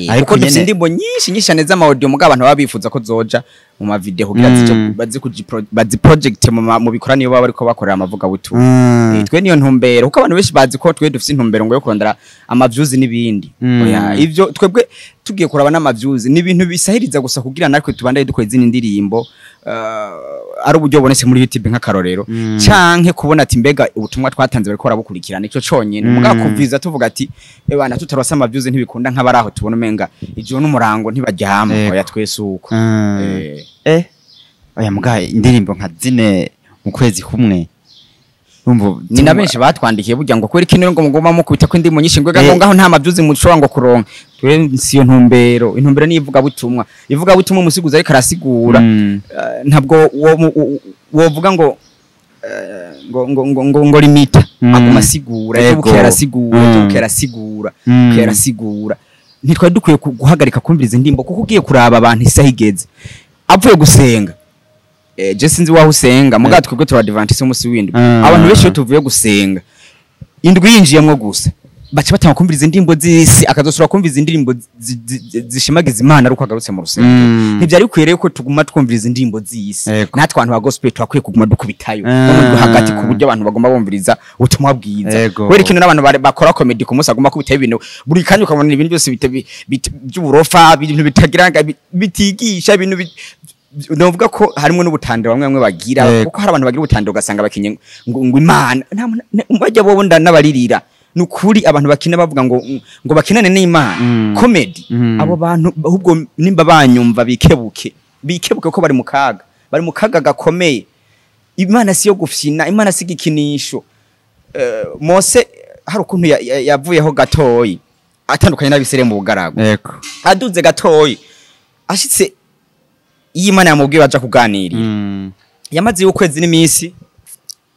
Ariko dufite indirimbo nyinshi nyinshi cyane z'ama audio, mugabo abantu baba bifuza ko zoja mu ma video kugira bazi bazi project mu bikora niyo baba bariko bakorera amavuga butumwa. Twe niyo ntumbero, kuko abantu benshi bazi ko twe dufite intumbero ngo yo kurondera ama views n'ibindi. Oya, ivyo twebwe tugiye kuraba n'ama views ni ibintu bisahiriza gusa kugira natwe tubandaye dukora izindi ndirimbo, ari uburyo bonese muri YouTube nk'akarorero, canke kubona ati mbega ubutumwa twatanze bariko barabukurikirana, ico conyene. Mugabo kuviza tuvuga ati ebana tutarose ama views ntibikunda, nk'abaraho tubona umenga ijoro n'umurango ntibaryama. Oya twese uko. Oya mugaye indirimbo nka zine mu kwezi kumwe. Ni na benshi batwandikiye burya ngo kweri kino ngo mugoma mukubita ko indirimbo nyinshi ngo ngaho nta mavyuzi mushobora ngo kuronka. Twe siyo ntumbero, intumbero ni ivuga butumwa. Ivuga butumwa umusiguzi ariko arasigura, ntabwo wovuga ngo ngo ngo ngo ngo limita, aguma asigura, bukera arasigura, bukera arasigura, bukera arasigura. Ntitwari dukwiye guhagarika kumviriza indirimbo, kuko ugiye kuraba abantu isaha igeze avuye gusenga. Je sinzi waho usenga, mugabo twebwe turi Adventiste umunsi w'indwi. Abantu benshi iyo tuvuye gusenga indwi yinjiyemwo gusa baca batanga kumviriza indirimbo z'isi, akazosura kumviriza indirimbo zishimagiza Imana aruko agarutse mu rusengero. Ntivyari bikwiye rero ko tuguma twumviriza indirimbo z'isi. Natwe abantu ba gospel twakwiye kuguma dukubitayo no hagati, ku buryo abantu bagomba bumviriza ubutumwa bwiza. Kubera ikintu n'abantu bakora comedy ku munsi agomba kubitayo ibintu buri kanya, ukabona ibintu byose by'uburofa, ibintu bitagira bitigisha, ibintu novuga ko harimo n'ubutandiro bamwe bamwe bagira, kuko hari abantu bagira ubutandiro ugasanga bakinye ngo Imana bajya bo n'abaririra. Nukuri abantu bakina bavuga ngo ngo bakinane n'Imana comedy, abo bantu ahubwo nimba banyumva bikebuke, bikebuke ko bari mu kaga, bari mu kaga gakomeye. Imana si yo gufyina, Imana si igikinisho. Mose hari ukuntu yavuyeho gatoyi atandukanye n'abisere mu bugaragu, aduze gatoyi ashitse iyi Imana yamubwiye baja kuganirira. Yamaze ukwezi n'iminsi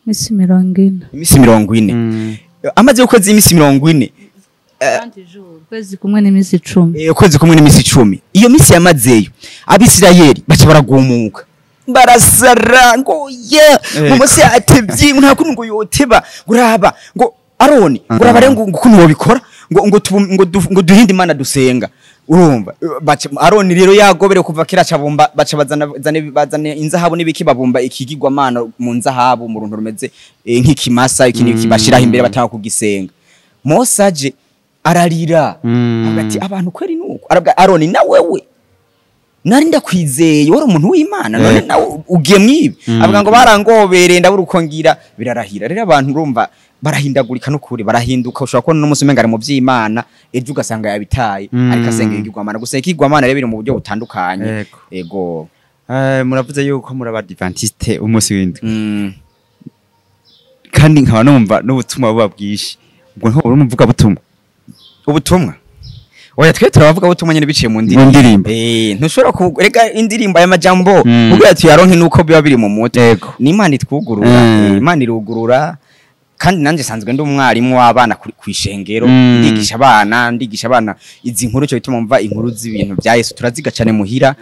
40, iminsi 40. Amaze ukwezi iminsi 40, ukwezi kumwe n'iminsi 10. Ukwezi kumwe n'iminsi 10. Iyo minsi yamazeyo Abisirayeli baca baragumuka, barasara ngo ye Mose atevye nta kuntu ngo yoteba, nguraba ngo Aroni nguraba rero ngo ukuntu wobikora ngo ngo ngo duhinde Imana dusenga. Urumva Aroni rero yagobere kuva kera cabumba, baca bazana inzahabu n'ibiki, babumba ikigirwa mana mu nzahabu mu runtu rumeze nk'ikimasa, iki n'iki bashiraho imbere batanga kugisenga. Mose aje ararira ati abantu kweri nuko arabwa Aroni na wewe nari ndakwizeye wari umuntu w'Imana none nawe ugiye mwibi. Avuga ngo barangobereye ndabura uko ngira, birarahira. Rero abantu urumva barahindagurika n'ukuri, barahinduka. Ushobora kubona n'umunsi umenga ari mu by'Imana, ejo ugasanga yabitaye ariko asenga ikigwamana. Gusa ikigwamana rero biri mu buryo butandukanye. Ego. Muravuze yuko muri Abadventiste umunsi w'indwi, kandi nkaba numva n'ubutumwa buba bwinshi. Ubwo nko uri umuvuga butumwa? Ubutumwa oya twe turabavuga butumwa nyene biciye mu ndirimbo. Ntushobora kureka indirimbo y'amajambo kugira tuyaronke nuko biba biri mu mutwe. Ni Imana itwugurura, Imana irugurura. Kandi nanje sanzwe ndi umwarimu w'abana kwishengero, ndigisha abana izi nkuru, cyo bituma mva inkuru z'ibintu bya Yesu turaziga cyane muhira.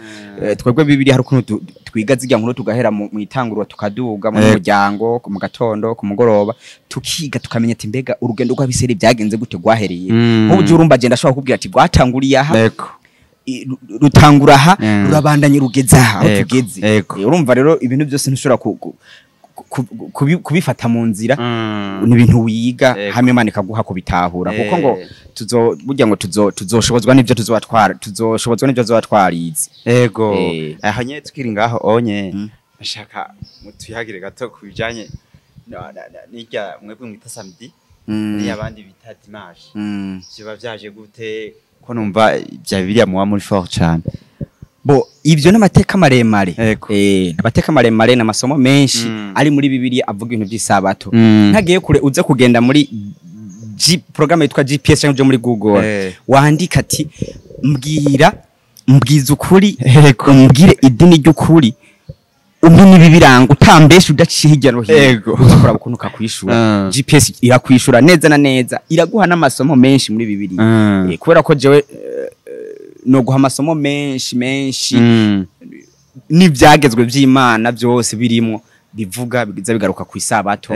Twebwe Bibiliya hari ukuntu twiga zijya nkuru, tugahera mu itangurwa tukaduga mu muryango mu gatondo ku mugoroba, tukiga tukamenya ati mbega urugendo rw'abiseri byagenze gute rwahereye. Nk'ubu urumva agenda ashobora kubwira ati rwatanguriye aha, Rutangura aha, rurabandanye rugeza aha aho tugeze. Urumva rero ibintu byose ntushobora kubifata mu nzira, ni ibintu wiga hamwe Imana ikaguha kubitahura, kuko ngo tuzo burya ngo tuzoshobozwa n'ivyo tuzoba tuzoshobozwa n'ivyo tuzoba twarize. Ego. Aho nyene tukiri ngaho onye, nashaka mutuyagire gato ku bijanye n'irya mwebwe mwita samedi n'iyabandi bita dimanche. Biba vyaje gute, ko numva bya Bibiliya muba muri fort cane? Bo ivyo n'amateka maremare. N'amateka maremare n'amasomo menshi ari muri Bibiliya avuga ibintu by'isabato. Ntagiye kure, uze kugenda muri G, programme yitwa GPS cyangwa uje muri Google, wandika ati mbwira, mbwiza ukuri, umbwire idini ry'ukuri, umpe n'ibibiranga, utambeshe, udaciye hirya no hino. Uzakora ukuntu kakwishura. GPS irakwishura neza na neza, iraguha n'amasomo menshi muri Bibiliya. Kubera ko jewe no guha amasomo menshi menshi n'ibyagezwe by'Imana byose birimo bivuga bigiza bigaruka ku isabato.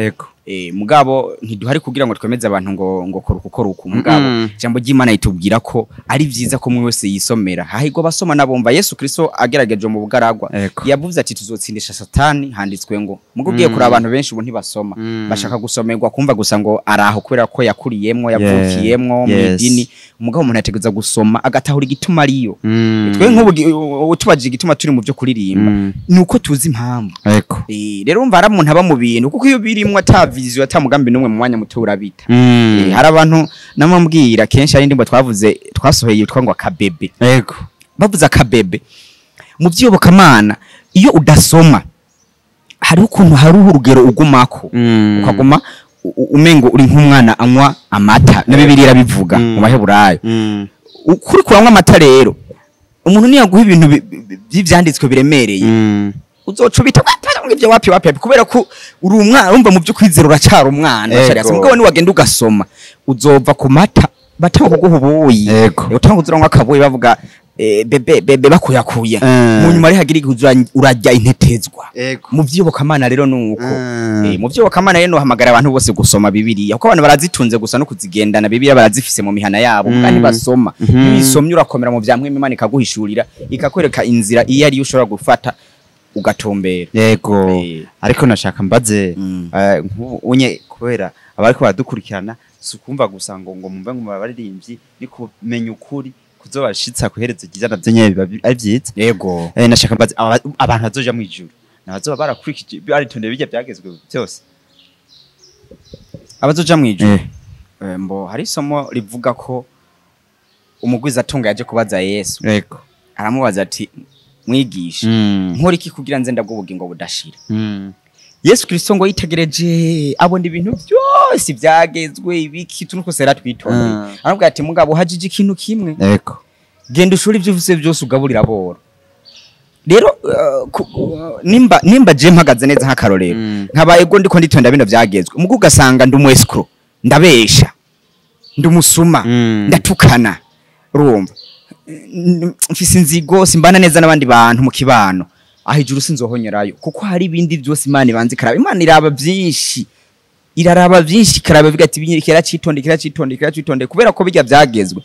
Mugabo ntiduhari kugira ngo twemeze abantu ngo kora uku, kora uku. Mugabo ijambo ry'Imana ritubwira ko ari vyiza ko umwe wese yisomera. Hahirwa abasoma n'abumva. Yesu Kristo agerageje mu bugaragwa, yavuze ati tuzotsindisha Satani, handitswe ngo. Mugo ugiye kuri abantu benshi ubu ntibasoma, bashaka gusomerwa, kumva gusa ngo araho kubera ko yakuriyemwo, yavukiyemwo mu idini. Mugabo umuntu yategereza gusoma agatahura igituma ariyo. Twe nk'ubu utubajije igituma turi mu byo kuririmba, ni uko tuzi impamvu. Rero umva hari umuntu aba mu bintu, kuko iyo birimwo ata vision, ata mugambi n'umwe, mu mwanya muto urabita. Hari abantu namambwira kenshi, hari indirimbo twavuze twasohoye yitwa ngo akabebe. Bavuze akabebe mu by'iyobokamana, iyo udasoma hariho ukuntu, hariho urugero ugumako, ukaguma umengo uri nk'umwana anywa amata, na Bibiliya irabivuga mu Baheburayo. Ukuri kuranywa amata rero, umuntu niyaguha ibintu by'ivyanditswe biremereye, uzoca ubita ngo ibyo wapi wapi wapi, kubera ko uri umwana. Urumva mu byo kwizera uracara umwana, uracyari hasi. Mugabo niwagenda ugasoma, uzova ku mata batanga kuguha ubuyi. Utanga uzuranywa akabuyi, bavuga bébé bébé, bakuyakuya. Mu nyuma ari hagira igihe urarya intetezwa. Mu vy'iyobokamana rero nuko. Mu vy'iyobokamana rero nohamagara abantu bose gusoma Bibiliya, kuko abantu barazitunze gusa no kuzigendana. Bibiliya barazifise mu mihana yabo, kandi basoma. Iyo uyisomye urakomera mu vya mpwemu, Imana ikaguhishurira, ikakwereka inzira iyo ariyo ushobora gufata ugatumbera. Ariko nashaka mbaze, nk'ubu unye kubera abariko baradukurikirana, si ukumva gusa ngo mumve ngo abaririmbyi, ni kumenya ukuri kuzobashitsa kuhereza ryiza, navyo nyene biba ari vyiza. Nashaka mbaze, abantu bazoja mw'ijuru nabazoba barakurikije, baritondeye bijya byagezwe byose? Abazoja mw'ijuru, mbo hari isomo rivuga ko umugwizatunga yaje kubaza Yesu, aramubaza ati mwigisha, nkora iki kugira nze ndabwo ubugingo budashira? Yesu Kristo ngo yitegereje abona ibintu byose byagezwe, ibiki tuntu kose yaratwitondeye. Aramubwira ati mugabo hajije ikintu kimwe, genda ushore ibyo ufise byose ugaburira aboro. Rero nimba je mpagaze neza nk'akarorero, nkaba ego ndiko nditonda bino byagezwe, mugo ugasanga ndi umu escroc, ndabesha, ndi umusuma, ndatukana, urumva mfise inzigo, simbana neza n'abandi bantu mu kibano, aho ijuru sinzohonyerayo, kuko hari ibindi byose Imana ibanza ikaraba. Imana iraba byinshi, iraraba byinshi, ikaraba ivuga ati kiracitonde, kiracitonde, kiracitonde, kubera ko bijya byagezwe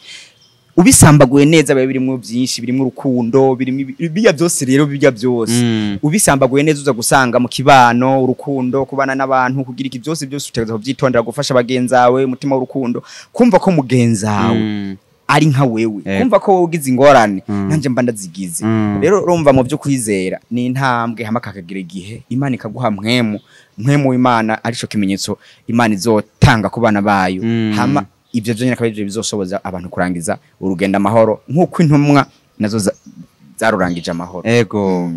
ubisambaguye neza biba birimo byinshi, birimo urukundo, birimo bijya byose. Rero bijya byose ubisambaguye neza, uza gusanga mu kibano urukundo, kubana n'abantu, kugira iki, byose byose utegereza kubyitondera, gufasha bagenzawe, umutima w'urukundo, kumva ko mugenzawe ari nka wewe, kumva ko wowe ugize ingorane, nanje mba ndazigize. Rero urumva mu byo kwizera ni intambwe, hama kakagira igihe Imana ikaguha mpwemu, mpwemu w'Imana, arico kimenyetso Imana izotanga ku bana bayo. Hama ibyo byo nyine akaba arivyo bizoshoboza abantu kurangiza urugendo amahoro, nk'uko intumwa nazo zarurangije amahoro. Ego.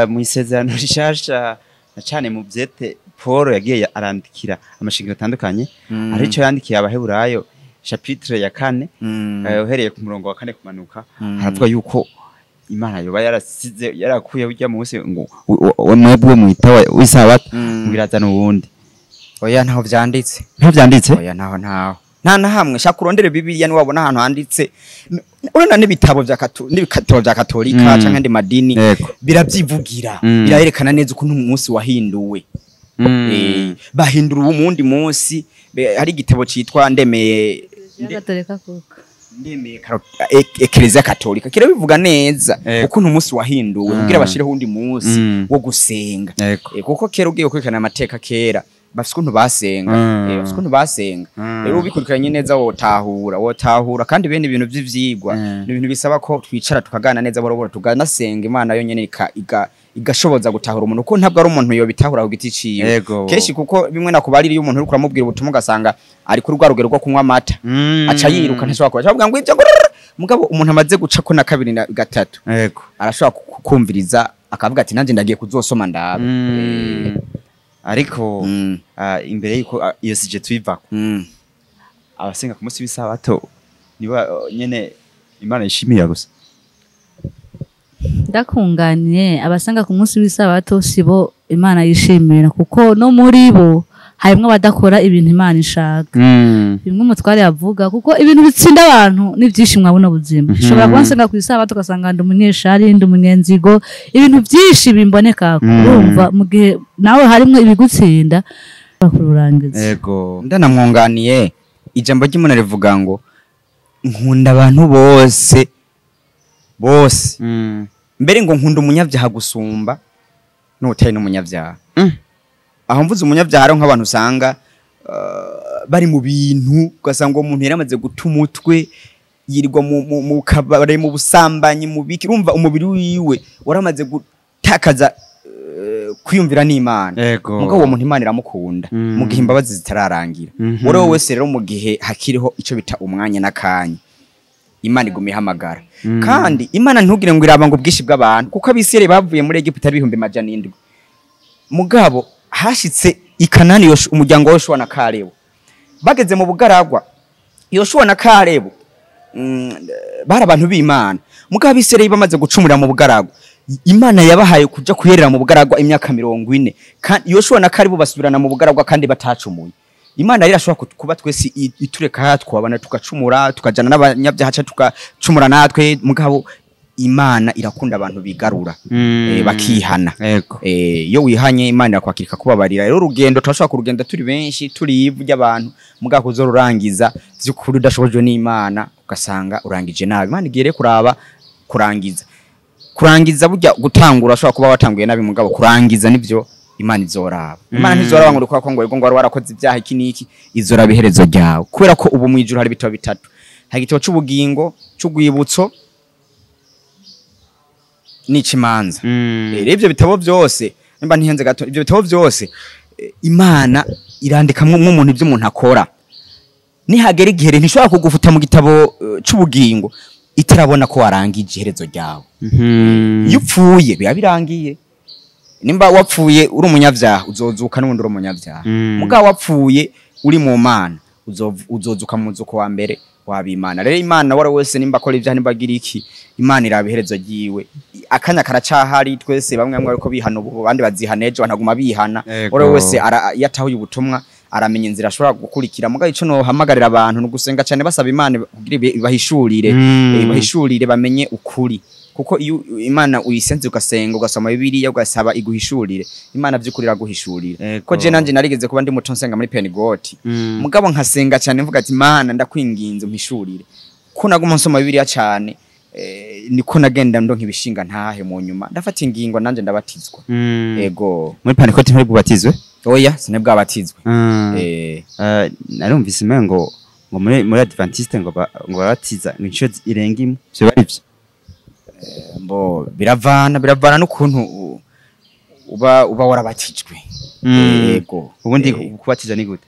Mu isezerano rishasha, na cane mu vyete Paul yagiye arandikira amashingiro atandukanye, arico yandikiye Abaheburayo chapitre ya 4, uhereye ku murongo wa 4 kumanuka, haravuga yuko Imana yoba yarasize, yarakuye ujya munsi ngo mwebwe mwita w'isabato, ngo irazana uwundi. Oya, ntaho vyanditse. Ntaho vyanditse? Oya, ntaho, nta na hamwe. Shaka urondere Bibiliya niwabona ahantu handitse. Urabona n'ibitabo vya n'ibitabo vya Katolika canke andi madini biravyivugira, birayerekana neza ukuntu umunsi wahinduwe. Bahindura uwo mundi munsi. Hari igitabo citwa ndemeye Gatolika kuko. Ndemeye Eklezia Katolika kirabivuga neza ukuntu umunsi wahinduwe kugira bashireho undi munsi wo gusenga. Kuko kera ugiye gukurikirana amateka kera bafise ukuntu basenga, bafise ukuntu basenga. Rero ubikurikiranye neza wotahura kandi bene ibintu by'ivyigwa ni ibintu bisaba ko twicara tukagana neza borobora tuganasenga Imana yo nyene igashoboza gutahura umuntu, kuko ntabwo ari umuntu yobitahura ku giti ciwe kenshi, kuko bimwe nakubarira iyo umuntu uri kuramubwira ubutumwa ugasanga ari kuri rwa rugero rwo kunywa amata aca yiruka ntashobora kuba avuga ngo ibyo, mugabo umuntu amaze guca ko na kabiri na gatatu arashobora kumviriza akavuga ati nanje ndagiye kuzosoma ndabe. Ariko imbere yuko iyo sije tuyivako, abasenga ku munsi w'isabato niba nyene Imana yishimiye gusa. Ndakunganiye, abasanga ku munsi w'isabato sibo Imana yishimira, kuko no muri bo harimwo abadakora ibintu Imana ishaka. Bimwe umutware yavuga, kuko ibintu bitsinda abantu ni byinshi mwabona buzima. Ushobora kuba nsenga ku isabato ugasanga ndi umunyeshari, ndi umunyenzigo, ibintu byinshi bimboneka. Urumva mu gihe nawe harimwo ibigutsinda bakururangiza. Yego. Ndanamwunganiye, ijambo ry'Imana rivuga ngo nkunda abantu bose bose, mbere ngo nkunda umunyabyaha gusumba n'utari n'umunyabyaha. Aho mvuze umunyabyaha ari nk'abantu usanga bari mu bintu, ugasanga uwo muntu yaramaze guta umutwe, yirirwa mu kabare, mu busambanyi, mu biki, urumva umubiri wiwe waramaze gutakaza kwiyumvira n'Imana. Mugabo uwo muntu Imana iramukunda mu gihe imbabazi zitararangira. Wowe wese rero mu gihe hakiriho ico bita umwanya n'akanya, Imana iguma ihamagara. Kandi Imana ntugire ngo iraba ngo ubwishi bw'abantu, kuko abisirayeli bavuye muri Egiputa ari 700,000. Mugabo hashitse i Kanani umuryango wa Yoshua na Kalebu. Bageze mu bugaragwa, Yoshua na Kalebu bari abantu b'Imana. Mugabo abisirayeli bamaze gucumurira mu bugaragwa, Imana yabahaye kuja kuherera mu bugaragwa imyaka 40. Kandi Yoshua na Kalebu basubirana mu bugaragwa kandi batacumuye. Imana rero irashobora kuba twese itureka twabana tugacumura, tukajana n'abanyabyaha tukacumura natwe, mugabo Imana irakunda abantu bigarura, bakihana. Iyo wihanye Imana irakwakirika kubabarira. Rero urugendo turashobora kurugenda turi benshi, turi ivu ry'abantu, mugabo kuzorurangiza vy'ukuri udashobojwe n'Imana ugasanga urangije nabi. Imana igiye kuraba kurangiza. Kurangiza burya gutangura ushobora kuba watanguye nabi, mugabo kurangiza nivyo Imana izoraba. Imana ntizoraba ngo uriko ngo ngo warakoze ibyaha iki niki, izoraba iherezo ryawe. Kubera ko ubu mwijuru hari ibitabo bitatu. Hari igitabo c'ubugingo, c'ugwibutso n'icimanza. Rero ivyo bitabo byose, nimba ntihenze gato, ivyo bitabo byose Imana irandikamwo umuntu ivyo umuntu akora. Nihagera igihe ntishobora kugufuta mu gitabo c'ubugingo itarabona ko warangije iherezo ryawe. Iyo upfuye biba birangiye. Nimba wapfuye uri umunyabyaha uzozuka n'ubundi uri umunyabyaha. Mugabo wapfuye uri mu Mana uzozuka mu muzuko wa mbere wabimana. Rero Imana wari wese nimba akora ibyaha nimba agira iki, Imana iraba iherezo ryiwe. Akanya karacahari, twese bamwe bamwe ariko bihana ubu, abandi bazihana ejo, banaguma bihana. Wari wese yatahuye ubutumwa aramenya inzira ashobora gukurikira. Mugabo ico no hamagarira abantu nugusenga cyane basaba Imana kugira ibahishurire, ibahishurire bamenye ukuri. Kuko iyo Imana uyisenze ugasenga ugasoma Bibiliya ugasaba iguhishurire, Imana vy'ukuri iraguhishurira. Ko je nanje narigeze kuba ndi muto nsenga muri Penigoti, mugabo nkasenga cyane mvuga ati Imana ndakwinginze umpishurire. Ko naguma nsoma Bibiliya cyane, niko nagenda ndo nkibishinga ntahe mu nyuma ndafata ingingo nanje ndabatizwa. Ego. Muri Penigoti ntari bwabatizwe? Oya, sinabwabatizwe. Narumvise ngo ngo muri Adventiste ngo baratiza inshuro irenga imwe, byo bari byo. Mbo biravana n'ukuntu uba warabatijwe. Yego. Ubundi kubatiza ni gute?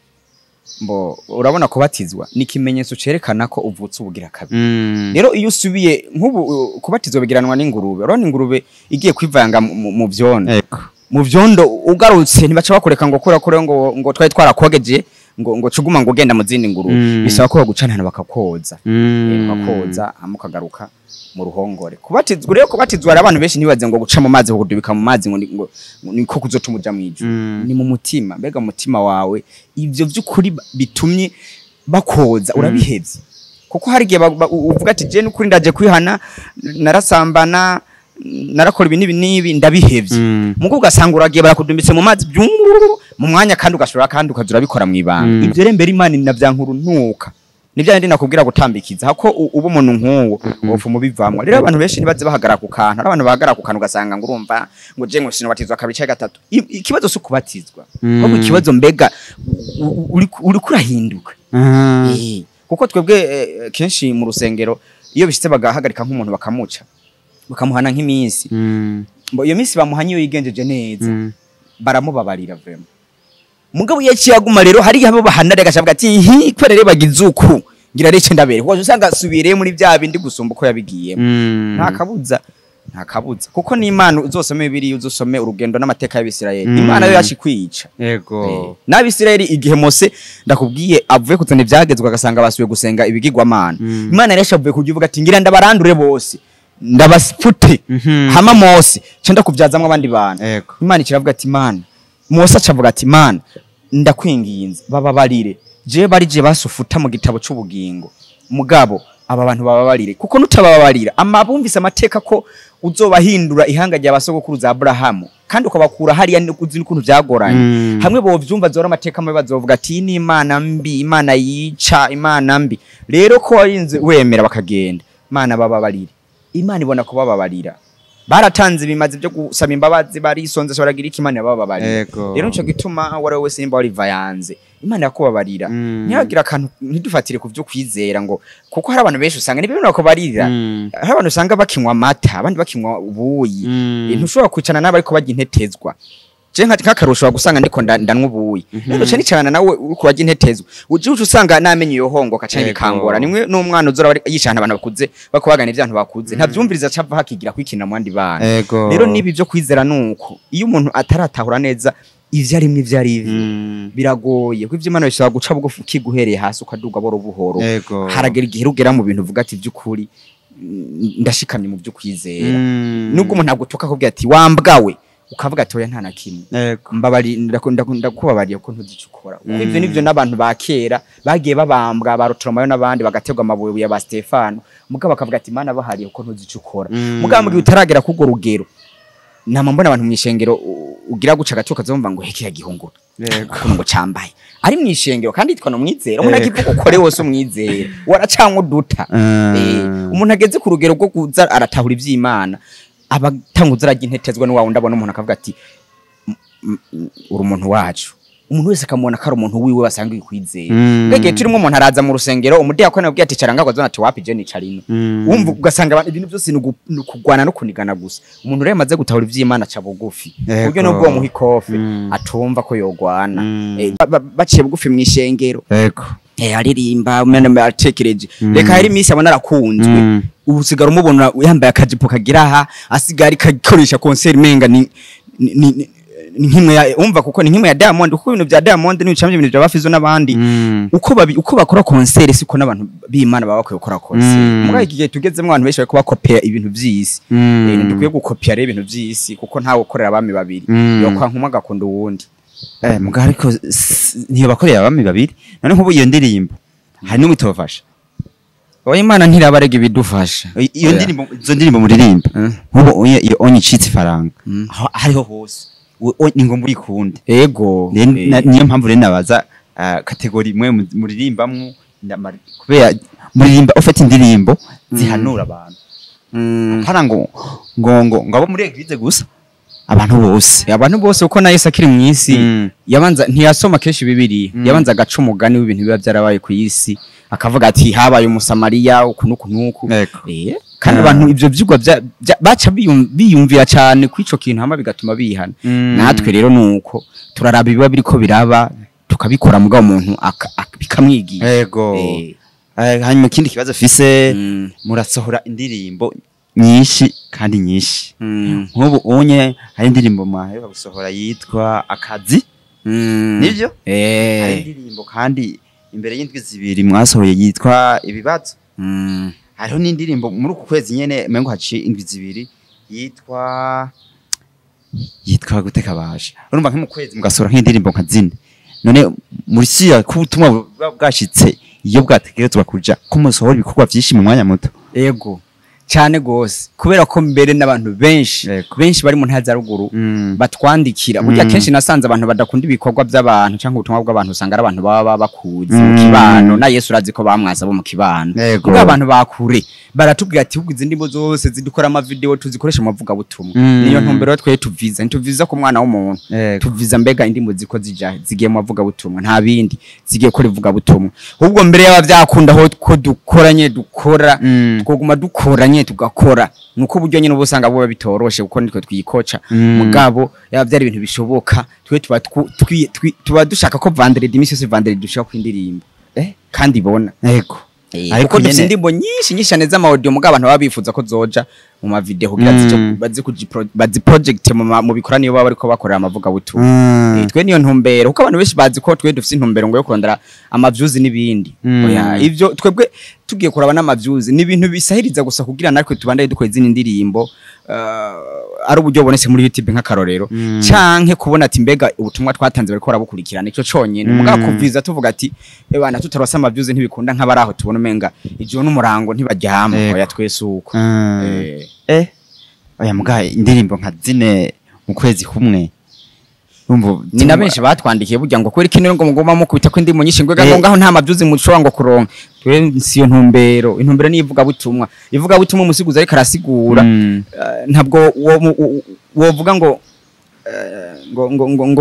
Mbo urabona kubatizwa ni ikimenyetso cerekana ko uvutse ubugira kabiri. Rero iyo usubiye nk'ubu kubatizwa bigiranwa n'ingurube. Urabona ingurube igiye kwivanga mu vyondo. Mu vyondo ugarutse ntibaca bakureka ngo kora kore ngo twari twarakogeje ngo cuguma ngo ugenda mu zindi ngurube. Bisaba ko bagucanana bakakoza. Bakakoza amukagaruka mu ruhongore. Kubatizwa rero, kubatizwa abantu benshi ntibaze ngo guca mu mazi kugudubika mu mazi ngo niko kuzotuma uja mwijuru. Ni mu mutima, mbega mutima wawe ivyo vy'ukuri bitumye bakoza urabihevye. Kuko hari igihe uvuga ati je n'ukuri ndaje kwihana, narasambana, narakora ibi n'ibi n'ibi ndabihevye. Mugo ugasanga uragiye barakudumbitse mu mazi mu mwanya kandi ugashobora kandi ukazura bikora mwibanga. Ivyo rero mbere Imana inavyankuru ntuka. Nibyo ndi nakubwira gutambikiza hako uba umuntu nk'uwo wopfa umubivamwa. Rero abantu benshi ntibaze bahagarara ku kantu. Hari abantu bahagarara ku kantu ugasanga ngo urumva ngo je ngo sinobatizwa kabiri canke gatatu. Ikibazo si ukubatizwa, ahubwo ikibazo mbega uriko urahinduka. Kuko twebwe kenshi mu rusengero iyo bishitse bagahagarika nk'umuntu bakamuca bakamuhana nk'iminsi, iyo minsi bamuhanye iyo yigenjeje neza baramubabarira vraiment. Mugabo iyo yaciye aguma rero hari abo bahana rega ashavuga ati hi kubera rero bagize uku ngira rece ndabere, kuko usanga asubiriye muri bya bindi gusumba uko yabigiyemo. Nta kabuza, nta kabuza, kuko n'Imana uzosome Bibiliya, uzosome urugendo n'amateka y'Abisirayeli, Imana yo yashikwica. N'Abisirayeli igihe Mose ndakubwiye avuye kuzana ibyagezwe agasanga basubiye gusenga ibigirwamana, Imana yari yashavuye kugira ati ngira ndabarandure bose ndabafute, hama Mose ca ndakuvyazamwo abandi bantu. Imana ikiravuga ati Imana, Mose acavuga ati Imana ndakwinginze bababarire, je bari je basufuta mu gitabo c'ubugingo, mugabo aba bantu bababarire, kuko nutababarira amabumvise amateka ko uzobahindura ihanga rya basogokuruza Abrahamu kandi ukabakura hariya uzi n'ukuntu byagoranye. Hamwe bovyumva zora amateka mabi bazovuga ati ni Imana mbi, Imana yica, Imana mbi. Rero ko warinze wemera bakagenda, Imana bababarire, Imana ibona kubababarira. Baratanze ibimazi byo gusaba imbabazi, barisonze baragira iki, Imana yabababarira. Rero nico gituma wari wese nimba wari vayanze Imana yakubabarira. Ntihagira akantu, ntidufatire ku byo kwizera ngo kuko hari abantu benshi usanga nibyo bakubarira. Hari abantu usanga bakinywa amata, abandi bakinywa ubuyi. Ntushobora kwicarana nabo ariko barya intetezwa. Je nk'akarusho gusanga ndiko ndanywa ubuyi, rero ce nicarana nawe uriko urarya intetezwa, uje uca usanga namenye iyo hongoka canke bikangora. Nimwe n'umwana uzora yicana abantu bakuze bakubagana ibyantu bakuze ntavyumviriza acava hakigira kwikina mu bandi bana. Rero nibi byo kwizera nuko iyo umuntu ataratahura neza ivyo arimwe ivyo ari ivyo biragoye, kuko ivyo Imana bishobora guca bugufi ukiguhereye hasi ukaduga buhoro buhoro. Haragera igihe ugera mu bintu uvuga ati by'ukuri ndashikamye mu byo kwizera. Nubwo umuntu agutuka akubwira ati wambwawe, ukavuga ati oya nta na kimwe, mbabari ndakubabariye ko ntuzi ico ukora. Kuko ivyo nivyo n'abantu ba kera bagiye babambwa ba Rutoromayo n'abandi bagaterwa amabuye ya ba Stefano, mugabo bakavuga ati Imana bahariye ko ntuzi ico ukora. Mugabo mugihe utaragera k'urwo rugero, nama mbona abantu mw'ishengero ugira guca agacuka kazumva ngo heke ya gihunguru ngo cambaye ari mw'ishengero kandi yitwa no mwizera. Umuntu akivuga ukore wose umwizera waracanwa uduta. Umuntu ageze ku rugero rwo kuza aratahura ivy'Imana abatanguza arajya intetezwa n'uwawe. Ndabona umuntu akavuga ati uri umuntu wacu, umuntu wese akamubona ko ari umuntu wiwe basanga yikwizera. Mbega turimo umuntu araza mu rusengero umudiyakoni abwiye ati cara ngaho azona ati wapi je nicara ino. Wumva ugasanga ibintu byose ni ukugwana no kunigana gusa. Umuntu rero amaze gutahura ivy'Imana aca bugufi, kuburyo nubwo bamuha ikofe atumva ko yogwana. Baciye bugufi mw'ishengero. Aririmba umwana atekereje reka hari iminsi abona arakunzwe, usigara umubona yambaye akajipo kagira aha, asigara arikoresha concert menga ni nkimwe ya umva, kuko ni nkimwe ya Diamond, kuko ibintu bya Diamond ni bicamye ibintu bya Bafizo n'abandi. Uko bakora concert siko n'abantu b'Imana baba bakwiye gukora concert. Mugabo iki gihe tugezemo abantu benshi bariko bakopera ibintu vy'isi. Dukwiye gukopera rero ibintu vy'isi, kuko ntawe ukorera abami babiri, yokwa nkumwe agakunda uwundi. Mugabo ariko ntiyo bakorera abami babiri. None nk'ubu iyo ndirimbo hari n'umwe itofasha. Oya Imana ntirabarega ibidufasha. Iyo ndirimbo, izo ndirimbo muririmba nk'ubu iyo onyicitse ifaranga aho hariho hose ni ngombwa uyikunde. Niyo mpamvu rero nabaza kategori imwe muririmbamwo, kubera muririmba ufite indirimbo zihanura abantu. Apana ngo ngo ngo ngo abo muri eglise gusa, abantu bose. Abantu bose, uko na Yesu akiri mu isi yabanza ntiyasoma kenshi Bibiliya, yabanza agaca umugani w'ibintu biba byarabaye ku isi, akavuga ati habaye umusamariya uku n'uku n'uku. Kandi abantu ivyo vyigwa baca biyumvira cyane kw'ico kintu hama bigatuma bihana. Natwe rero nuko turaraba ibiba biriko biraba tukabikora, mugabo umuntu bikamwigisha. Hanyuma ikindi kibazo fise, murasohora indirimbo nyinshi kandi nyinshi. Nk'ubu unye hari indirimbo mwaheruka gusohora yitwa Akazi. Nivyo? Hari indirimbo kandi imbere y'indwi zibiri mwasohoye yitwa Ibibazo. Hariho n'indirimbo muri uku kwezi nyene mengo haciye indwi zibiri yitwa guteka baje. Urumva nko mu kwezi mugasohora nk'indirimbo nka zine. None muri siya ko ubutumwa buba bwashitse iyo bwategerezwa kuja ko musohora ibikorwa vyinshi mu mwanya muto. Ego. Cyane gose, kubera ko mbere n'abantu benshi Yego. benshi bari mu ntara za ruguru batwandikira. Burya kenshi nasanze abantu badakunda ibikorwa by'abantu cyangwa ubutumwa bw'abantu, usanga ari abantu baba bakuzi mu kibano, na Yesu urazi ko bamwaza bo mu kibano. Yego. Ubwo abantu bakure baratubwira ati ahubwo izi ndimbo zose zidukora ama video tuzikoresha mu mavugabutumwa. Niyo ntumbero twe tuviza, ntituviza ku mwana w'umuntu. Tuviza mbega indimbo ziko zija zigiye mu mavugabutumwa, nta bindi, zigiye gukora ivugabutumwa. Ahubwo mbere yaba byakunda aho ko dukoranye dukora, twoguma dukoranye tugakora, nuko uburyo nyine uba usanga buba bitoroshe kuko nitwe twikoca. Mugabo yaba byari ibintu bishoboka, twe tuba tuba dushaka ko vendredi, imisi yose vendredi dushaka ko indirimbo kandi ibona. Yego. Ariko Kuko dufite nyene- indirimbo nyinshi nyinshi cyane z'ama audio, mugabo abantu baba bifuza ko zoja mu ma video kugira zije bazi bazi project mu bikoraniyo baba bariko bakorera amavugabutumwa. Twe niyo ntumbero, kuko abantu benshi bazi ko twe dufite intumbero ngo yo kurondera ama views n'ibindi. Oya, ivyo twebwe tugiye kuraba n'ama views ni ibintu bisahiriza gusa kugira natwe tubandanye dukora izindi ndirimbo, ari uburyo bubonetse muri YouTube nk'akarorero, canke kubona ati mbega ubutumwa twatanze bariko barabukurikirana, ico conyene. Mugabo kuviza tuvuga ati ebana tutarose ama views ntibikunda, nk'abari aho tubona umenga ijoro n'umurango ntibaryama. Oya, twese uko. Oya, muga indirimbo nka zine mu kwezi kumwe. Urumva Ni na benshi batwandikiye burya ngo kubera ikintu ngo mugomba mukubita ko indirimbo nyinshi, ngo ngo ngaho nta ma views mushobora ngo kuronka. Twe siyo ntumbero, intumbero ni ivugabutumwa. Ivugabutumwa umusiguzi ariko arasigura. Ntabwo wovuga ngo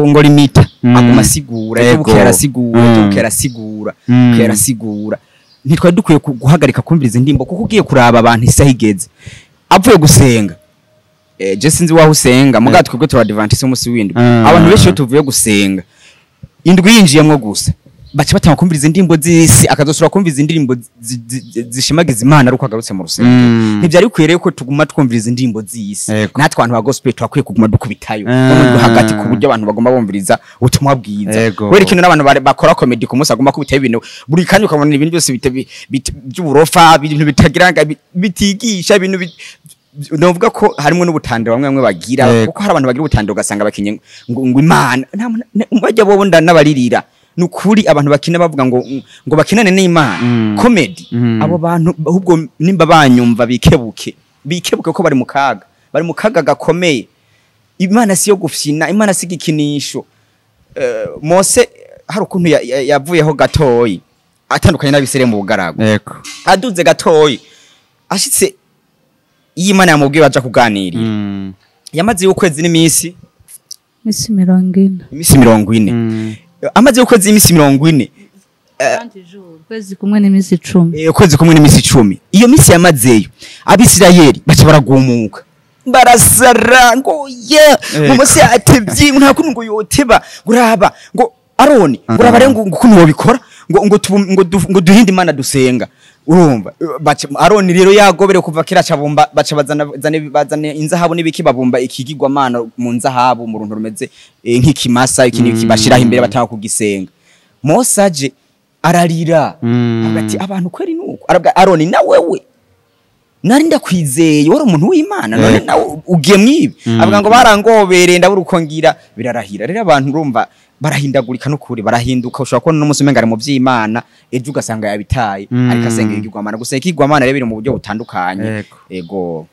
ngo limita. Aguma asigura. Bukera arasigura, bukera arasigura, bukera arasigura. Ntitwari dukwiye guhagarika kumviriza indirimbo, kuko ugiye kuraba abantu isaha igeze avuye gusenga. Je sinzi waho usenga, muga twebwe turi Adventiste umunsi w'indwi. Abantu benshi iyo tuvuye gusenga, indwi yinjiyemwo gusa, baca batanga kumviriza indirimbo z'isi, akazosubira kumviriza indirimbo zishimagiza Imana ari uko agarutse mu rusengero. Ntibyari bikwiye rero ko tuguma twumviriza indirimbo z'isi. Natwe abantu ba gospel turakwiye kuguma dukubitayo no mu hagati, ku buryo abantu bagomba bumviriza ubutumwa bwiza. Kubera ikintu n'abantu bakora comedy ku munsi agomba kubitayo ibintu buri kanya, ukabona ibintu byose by'uburofa, ibintu bitagira bitigisha, ibintu novuga ko harimo n'ubutandiro bamwe bamwe bagira. Kuko hari abantu bagira ubutandiro, ugasanga bakinye ngo Imana nta bajya bo n'abaririra. Ni ukuri, abantu bakina bavuga ngo bakinane n'Imana, comedy. Abo bantu ahubwo nimba banyumva bikebuke, bikebuke ko bari mu kaga, bari mu kaga gakomeye. Imana si yo gufyina, Imana si igikinisho. Mose hari ukuntu yavuyeho gatoyi atandukanye n'abisirayeli mu bugaragu. Aduze gatoyi, ashitse iyo Imana yamubwiye baja kuganirira, yamaze ukwezi n'iminsi Imisi 40. Iminsi 40. Amaze ukwezi n'iminsi 40. Ukwezi kumwe n'iminsi 10. Ukwezi kumwe n'iminsi 10. Iyo minsi yamazeyo, Abisirayeli baca baragumuka, barasara ngo ye ngo Mose atevye, nta kuntu ngo yoteba, ngo uraba ngo Aroni, ngo uraba rero ngo ukuntu wobikora, ngo duhinde Imana dusenga. Urumva baca Aroni rero yagobere kuva kera, cabumba, baca bazana bazana inzahabu n'ibiki, babumba ikigirwamana mu nzahabu, mu runtu rumeze nk'ikimasa, iki n'iki, bashiraho imbere, batanga kugisenga. Mose aje ararira. Avuga ati abantu kweri nuko arabwa Aroni, na wewe nari ndakwizeye, wari umuntu w'Imana, none nawe ugiye mwibi. Avuga ngo barangobereye, ndabura uko ngira, birarahira. Rero abantu urumva barahindagurika n'ukuri, barahinduka. Ushobora kubona n'umunsi umenga ari mu vy'Imana, ejo ugasanga yabitaye, ariko asenga ikigwamana. Gusa ikigwamana rero biri mu buryo butandukanye. Ego.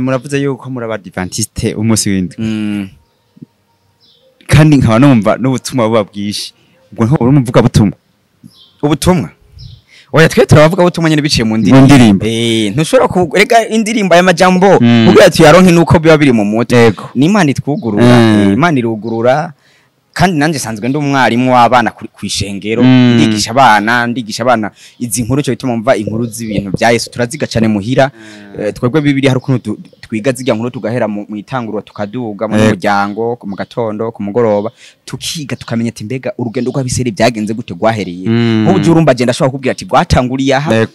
Muravuze yuko muri abadivantiste umunsi w'indwi, kandi nkaba numva n'ubutumwa buba bwinshi, ubwo ntabwo uri umuvuga butumwa? Ubutumwa, oya, twe turabavuga butumwa nyene biciye mu ndirimbo. Mu ndirimbo. Ntushobora kureka indirimbo y'amajambo kugira tuyaronke, nuko biba biri mu mutwe. Ni Imana itwugurura. Imana irugurura, kandi nanjye sanzwe ndi umwarimu w'abana kw'ishengero. Ndigisha abana izi nkuru, cyo bituma mva inkuru z'ibintu bya Yesu turaziga cyane muhira. Twebwe Bibiliya hari ukuntu twiga zirya nkuru, tugahera mu itanguriro, tukaduga mu muryango mu gatondo, ku mugoroba tukiga, tukamenya ati mbega urugendo rw'abisirayeli byagenze gute, rwahereye. Nk'ubu jya urumva agenda ashobora kukubwira ati rwatanguriye aha,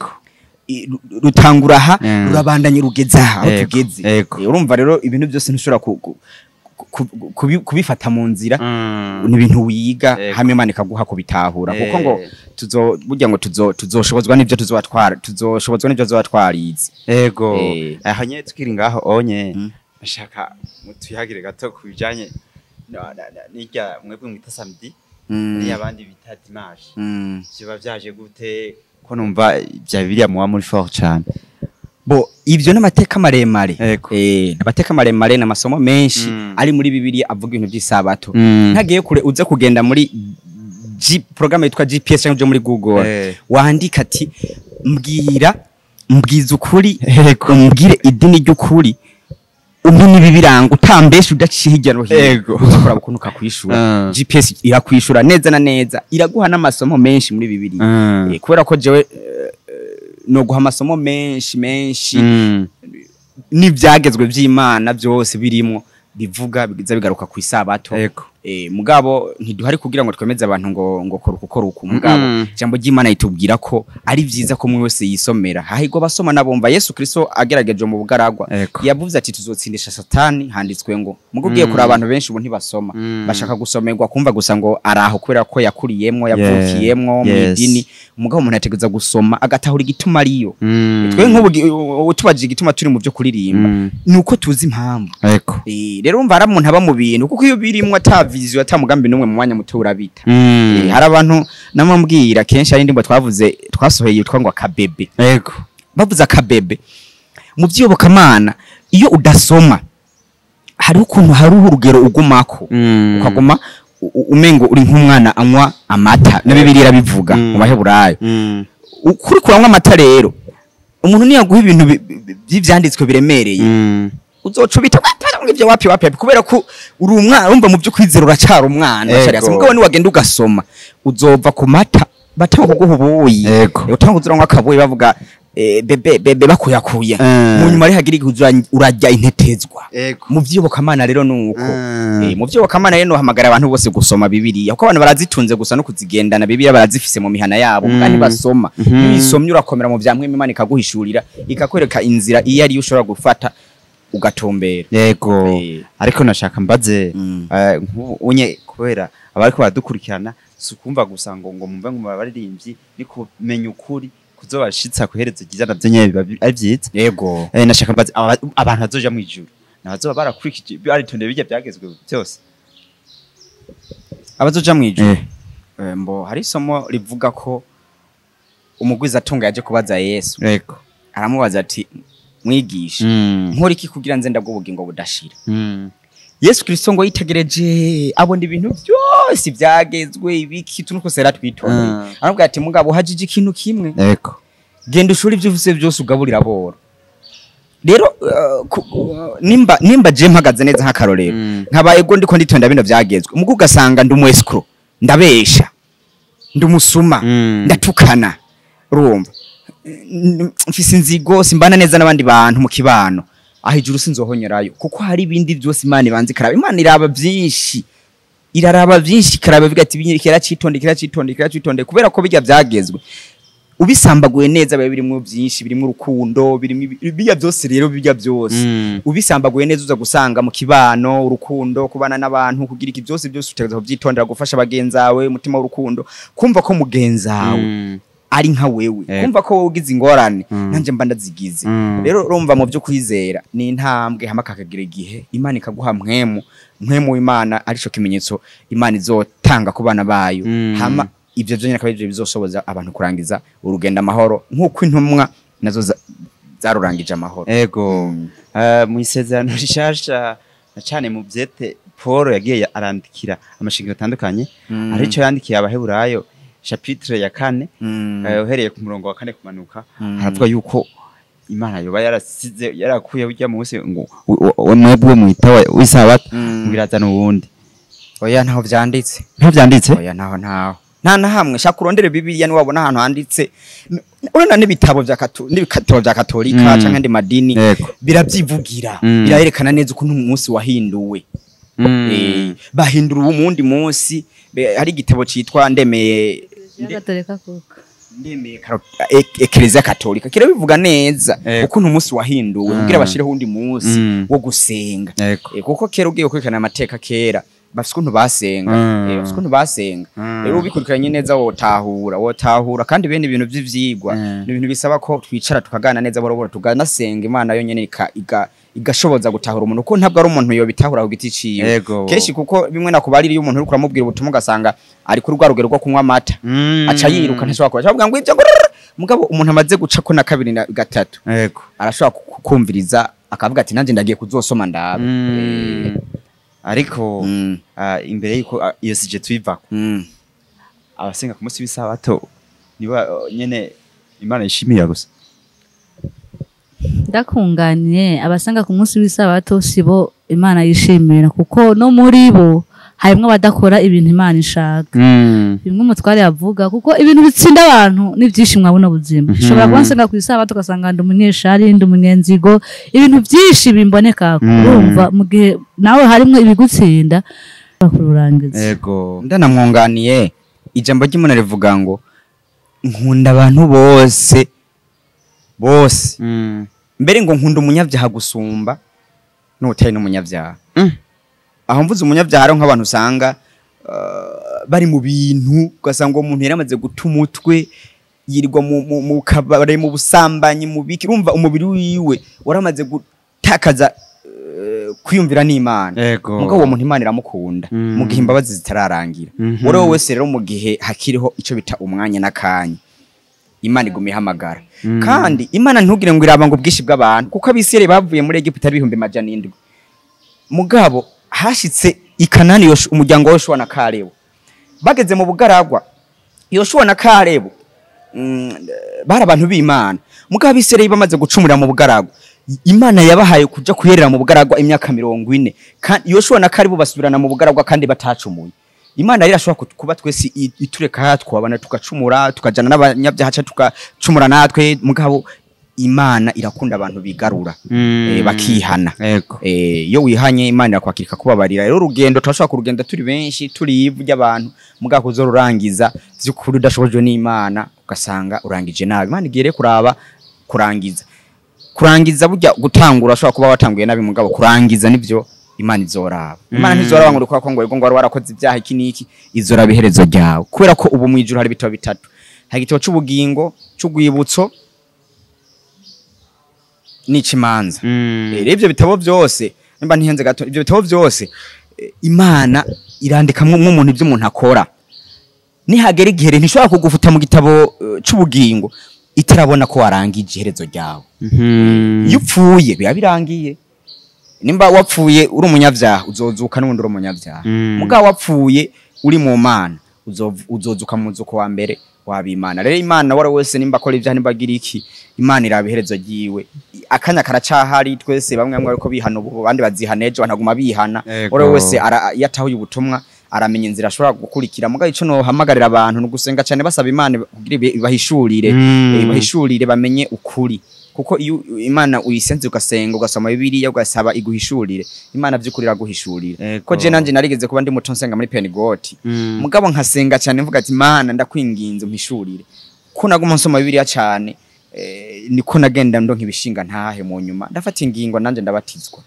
rutangura aha, rurabandanye rugeze aha aho tugeze. Urumva rero ibintu byose ntushobora kubifata mu nzira, ni ibintu wiga hamwe Imana ikaguha kubitahura, kuko ngo tuzo burya ngo tuzoshobozwa n'ibyo tuzoba twara, tuzoshobozwa n'ibyo tuzoba twarize. Ego. Aho nyene tukiri ngaho onye, ndashaka mutuyagire gato ku bijanye n'irya mwebwe mwita samedi n'iyabandi bita dimanche. Biba vyaje gute, ko numva bya Bibiliya muba muri fort cane? Bo ivyo n'amateka maremare. Ego. N'amateka maremare n'amasomo menshi ari muri Bibiliya avuga ibintu by'isabato. Ntagiye kure, uze kugenda muri G, programme yitwa GPS cyangwa uje muri Google, wandika ati mbwira, mbwiza ukuri, umbwire idini ry'ukuri, umpe n'ibibiranga, utambeshe, udaciye hirya no hino. Uza kuraba ukuntu kakwishura. GPS irakwishura neza na neza, iraguha n'amasomo menshi muri Bibiliya. Kubera ko jewe no guha amasomo menshi menshi n'ibyagezwe by'Imana byose birimo bivuga biza bigaruka ku isabato. Mugabo ntiduhari kugira ngo twemeze abantu ngo kora uku, kora uku. Mugabo ijambo ry'Imana ritubwira ko ari byiza ko umwe wese yisomera, hahirwa abasoma n'abumva. Yesu Kristo agerageje mu bugaragwa, yavuze ati tuzotsindisha Satani, handitswe ngo. Mugo ugiye kuri abantu benshi ubu ntibasoma, bashaka gusomerwa, kumva gusa ngo araho kubera ko yakuriyemwo, yavukiyemwo mu idini. Mugabo umuntu ategereza gusoma agatahura igituma ariyo. Twe nk'ubu utubajije igituma turi mu byo kuririmba, ni uko tuzi impamvu. Rero umva hari umuntu aba mu bintu, kuko iyo birimwo ata vision, ata mugambi n'umwe, mu mwanya muto urabita. Hari abantu namambwira kenshi, hari indirimbo twavuze twasohoye yitwa ngo Akabebe. Bavuze akabebe mu by'iyobokamana, iyo udasoma hari ukuntu hari urugero ugumako, ukaguma umengo uri nk'umwana anywa amata, na Bibiliya irabivuga mu Baheburayo. Ukuri kuranywa amata rero, umuntu niyaguha ibintu by'ivyanditswe biremereye, uzoca ubita ngo ivyo wapi wapi wapi, kubera ko uri umwana, urumva mu byo kwizera uracara umwana, uracara hasi. Mugabo niwagenda ugasoma, uzova ku mata batanga kuguha ubuyi. Utanga uzuranywa akabuyi, bavuga bébé bébé, bakuyakuya. Mu nyuma ari hagira igihe urajya intetezwa. Mu vy'iyobokamana rero nuko. Mu vy'iyobokamana rero nohamagara abantu bose gusoma Bibiliya, kuko abantu barazitunze gusa no kuzigendana. Bibiliya barazifise mu mihana yabo, kandi basoma. Iyo uyisomye urakomera mu vya mpwemu, Imana ikaguhishurira, ikakwereka inzira iyo ariyo ushobora gufata ugatumbera. Ariko nashaka mbaze, nk'ubu unye kubera abariko baradukurikirana, si ukumva gusa ngo mumve ngo abaririmbyi, ni kumenya ukuri kuzobashitsa kuherezo ryiza, navyo nyene biba ari vyiza. Nashaka mbaze, abantu bazoja mw'ijuru nabazoba barakurikije, baritondeye birya byagezwe byose? Abazoja mw'ijuru, mbo hari isomo rivuga ko umugwizatunga yaje kubaza Yesu, aramubaza ati mwigisha, nkora iki kugira nze ndabwo ubugingo budashira? Yesu Kristo ngo yitegereje abona ibintu byose byagezwe, ibiki tuntu kose yaratwitondeye, aramubwira ati mugabo uhajije ikintu kimwe, genda ushore ibyo ufise byose ugaburira aboro. Rero nimba je mpagaze neza nk'akarorero, nkabaye ego ndiko nditonda bino byagezwe, mugo ugasanga ndi umu escroc, ndabesha, ndi umusuma, ndatukana, urumva mfise inzigo, simbana neza n'abandi bantu mu kibano, aho ijuru sinzohonyerayo, kuko hari ibindi byose Imana ibanza ikaraba. Imana iraba byinshi, iraraba byinshi, ikaraba ivuga ati kiracitonde, kiracitonde, kiracitonde, kubera ko bijya byagezwe ubisambaguye neza biba birimo byinshi, birimo urukundo, birimo bijya byose. Rero bijya byose ubisambaguye neza, uza gusanga mu kibano urukundo, kubana n'abantu, kugira iki, byose byose utegereza kubyitondera, gufasha bagenzawe, umutima w'urukundo, kumva ko mugenzawe ari nka wewe, kumva ko wowe ugize ingorane, nanje mba ndazigize. Rero urumva mu byo kwizera ni intambwe, hama kakagira igihe Imana ikaguha mpwemu, mpwemu w'Imana, arico kimenyetso Imana izotanga ku bana bayo. Hama ivyo vyonyene akaba arivyo bizosoboza abantu kurangiza urugendo amahoro, nk'uko intumwa nazo zarurangije amahoro. Mu isezerano rishasha, na cane mu vyete Paul yagiye arandikira amashingiro atandukanye, arico yandikiye Abaheburayo chapitre ya 4, uhereye ku murongo wa 4 kumanuka, haravuga yuko Imana yoba yarasize, yarakuye burya munsi ngo mwebwe mwita w'isabato, ngo irazana uwundi. Oya, ntaho vyanditse. Ntaho vyanditse? Oya, ntaho, ntaho, nta na hamwe. Shaka urondere Bibiliya niwabona ahantu handitse. Urabona n'ibitabo vya n'ibitabo vya Katolika canke andi madini, biravyivugira, birayerekana neza ukuntu umunsi wahinduwe. Bahindura ubu mundi munsi. Hari igitabo citwa ndemeye Gatolika kuko ndemeye Eklezia Katolika, kirabivuga neza ukuntu umunsi wahinduwe kugira bashireho undi munsi wo gusenga. Kuko kera ugiye gukurikirana amateka, kera bafise ukuntu basenga, bafise ukuntu basenga. Rero ubikurikiranye neza wotahura, kandi bene ibintu vy'ivyigwa ni ibintu bisaba ko twicara tukagana neza buhoro buhoro, tuganasenga Imana yonyene igashoboza gutahura umuntu, kuko ntabwo ari umuntu yobitahura ku giti ciwe kenshi, kuko bimwe nakubarira, iyo umuntu uriko uramubwira ubutumwa ugasanga ari kuri rwa rugero rwo kunywa amata, aca yiruka, ntashobora kuba avuga ngo ibyo ngo rrrr, Mugabo umuntu amaze guca ko na kabiri na gatatu, Yego. arashobora kukumviriza akavuga ati nanjye ndagiye kuzosoma ndabe. Ariko imbere yuko iyo sujet tuyivako, abasenga ku munsi w'isabato niba nyene Imana yishimira gusa? Ndakunganiye, abasanga ku munsi w'isabato sibo Imana yishimira, kuko no muri bo harimwo abadakora ibintu Imana ishaka. Bimwe umutware yavuga, kuko ibintu bitsinda abantu ni byinshi mwa buno buzima. Ushobora kuba nsenga ku isabato ugasanga ndi umunyeshari, ndi umunyenzigo, ibintu byinshi bimboneka. Urumva mu gihe nawe harimwo ibigutsinda kururangiza. Yego. Ndanamwunganiye, ijambo ry'Imana rivuga ngo nkunda abantu bose bose, mbere ngo nkunda umunyabyaha gusumba n'utari n'umunyabyaha. Aho mvuze umunyabyaha ari nk'abantu usanga bari mu bintu, ugasanga uwo muntu yaramaze guta umutwe, yirirwa mu kabare, mu busambanyi, mu biki. Urumva umubiri wiwe waramaze gutakaza kwiyumvira n'Imana. Yego. Mugabo uwo muntu Imana iramukunda mu gihe imbabazi zitararangira. Uwo wese rero mu gihe hakiriho ico bita umwanya n'akanya, Imana iguma ihamagara. Kandi Imana ntugire ngo iraba ngo ubwinshi bw'abantu, kuko Abisirayeli bavuye muri Egiputa ari 700,000. Mugabo hashitse i Kanani, umuryango wa Yoshuwa na Kalebu bageze mu bugaragwa. Yoshuwa na Kalebu bari abantu b'Imana. Mugabo Abisirayeli bamaze gucumurira mu bugaragwa, Imana yabahaye kuja kuherera mu bugaragwa imyaka 40. Kandi Yoshuwa na Kalebu basubirana mu bugaragwa kandi batacumuye. Imana rero irashobora kuba twese itureka twabana tugacumura, tukajana n'abanyabyaha canke tugacumura natwe, mugabo Imana irakunda abantu bigarura, bakihana. Yego. Iyo wihanye Imana irakwakira kubabarira. Rero urugendo turashobora kurugenda turi benshi, turi ivu ry'abantu, mugabo kuzorurangiza vy'ukuri udashobojwe n'Imana ugasanga urangije nabi. Imana igiye rero kuraba kurangiza. Kurangiza burya gutangura ushobora kuba watanguye nabi, mugabo kurangiza nivyo Imana izoraba. Imana ntizoraba ngo uriko ngo ngo wari warakoze ibyaha iki n'iki, izoraba iherezo ryawe. Kubera ko ubu mwijuru hari ibitabo bitatu. Hari igitabo c'ubugingo, c'ugwibutso n'icimanza. Rero ivyo bitabo byose, nimba ntihenze gato, ivyo bitabo byose Imana irandikamwo umuntu ivyo umuntu akora. Nihagera igihe rero ntishobora kugufuta mu gitabo c'ubugingo itarabona ko warangije iherezo ryawe. Iyo upfuye biba birangiye. Nimba wapfuye uri umunyabyaha uzozuka n'ubundi uri umunyabyaha. Mugabo wapfuye uri mu Mana uzozuka mu muzuko wa mbere wabimana. Rero Imana wari wese nimba akora ibyaha, nimba agira iki, Imana iraba iherezo ryiwe. Akanya karacahari, twese bamwe bamwe ariko bihana ubu, abandi bazihana ejo, banaguma bihana. Yego. Wari wese iyo atahuye ubutumwa aramenya inzira ashobora gukurikira. Mugabo ico nohamagarira abantu ni ugusenga cyane basaba Imana kugira ibahishurire, ibahishurire bamenye ukuri. Kuko iyo Imana uyisenze ugasenga ugasoma Bibiliya ugasaba iguhishurire, Imana vy'ukuri iraguhishurira. Yego. Ko je nanje narigeze kuba ndi muto nsenga muri Pentecote, mugabo nkasenga cyane mvuga ati Mana ndakwinginze umpishurire. Ko naguma nsoma Bibiliya cyane, niko nagenda ndonka ibishinga ntahe. Mu nyuma ndafata ingingo nanje ndabatizwa.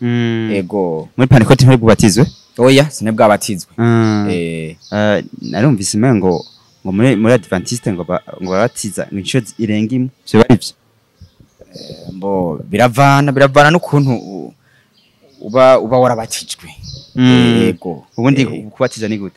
Ego. Muri Pentecote ntari bwubatizwe? Oya, sinebwabatizwe. Narumvise umengo ngo muri Adventiste ngo ngo barabatiza ngo inshuro irenga imwe, vyo bari vyo? Mbo biravana n'ukuntu uba warabatijwe. Yego. Ubundi kubatiza ni gute?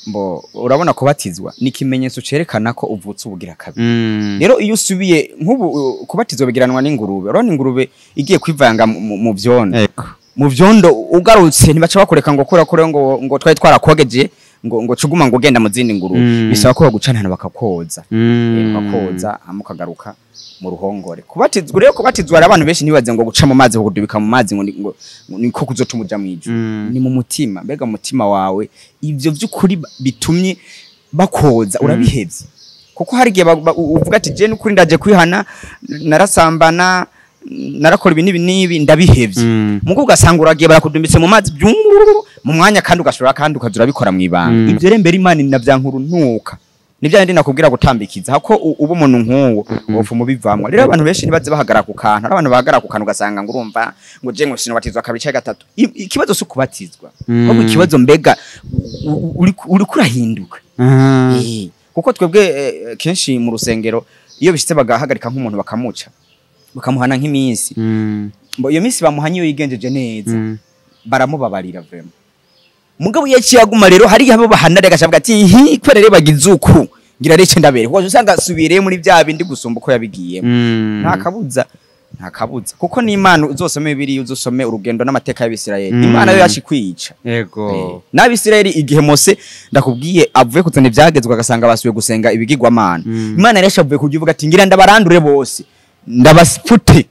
Mbo urabona kubatizwa ni ikimenyetso cerekana ko uvutse ubugira kabiri. Rero iyo usubiye nk'ubu kubatizwa bigiranwa n'ingurube. Urabona ingurube igiye kwivanga mu vyondo. Yego. Mu vyondo ugarutse ntibaca bakureka ngo kura kure ngo twari twarakogeje ngo cuguma ngo ugenda mu zindi ngurube. Bisaba ko bagucana bakakoza. Bakakoza hama ukagaruka mu ruhongore. Kubatizwa rero, kubatizwa hari abantu benshi ntibaze ngo guca mu mazi, kudubika mu mazi ngo niko kuzotuma uja mw'ijuru. Ni mu mutima. Mbega mu mutima wawe ivyo vy'ukuri bitumye bakoza urabihevye? Kuko hari igihe uvuga ati je n'ukuri ndaje kwihana, narasambana, narakora ibi n'ibi n'ibi, ndabihevye. Mugo ugasanga uragiye barakudumbitse mu mazi byungururu mu mwanya, kandi ugashobora kandi ukaza urabikora mw'ibanga. Ivyo rero mbere Imana inavyankurunuka. Ni bya bindi nakubwira gutambikiza hako uba umuntu nk'uwo wopfa umubivamwo. Rero abantu benshi ntibaze bahagarara ku kantu. Hari abantu bahagarara ku kantu ugasanga ngo urumva ngo je ngo sinobatizwa kabiri canke gatatu. Ikibazo si ukubatizwa, ahubwo ikibazo mbega uriko urahinduka. Kuko twebwe kenshi mu rusengero iyo bishitse bagahagarika nk'umuntu bakamuca bakamuhana nk'iminsi, Mbo iyo minsi bamuhanye iyo yigenjeje neza baramubabarira vraiment. Mugabo iyo yaciye aguma rero hari abo bahana rero agacavuga ati hi kubera rero bagize uku Ngira rece ndabere kuko usanga asubiriye muri bya bindi gusumba uko yabigiyemo. Nta kabuza, nta kabuza, kuko n'Imana uzosome Bibiliya, uzosome urugendo n'amateka y'Abisirayeli, Imana yo yashikwica. N'Abisirayeli igihe Mose ndakubwiye avuye kuzana ibyagezwe agasanga basubiye gusenga ibigirwamana, Imana yari yashavuye kuvuga ati ngira ndabarandure bose, ndabafute,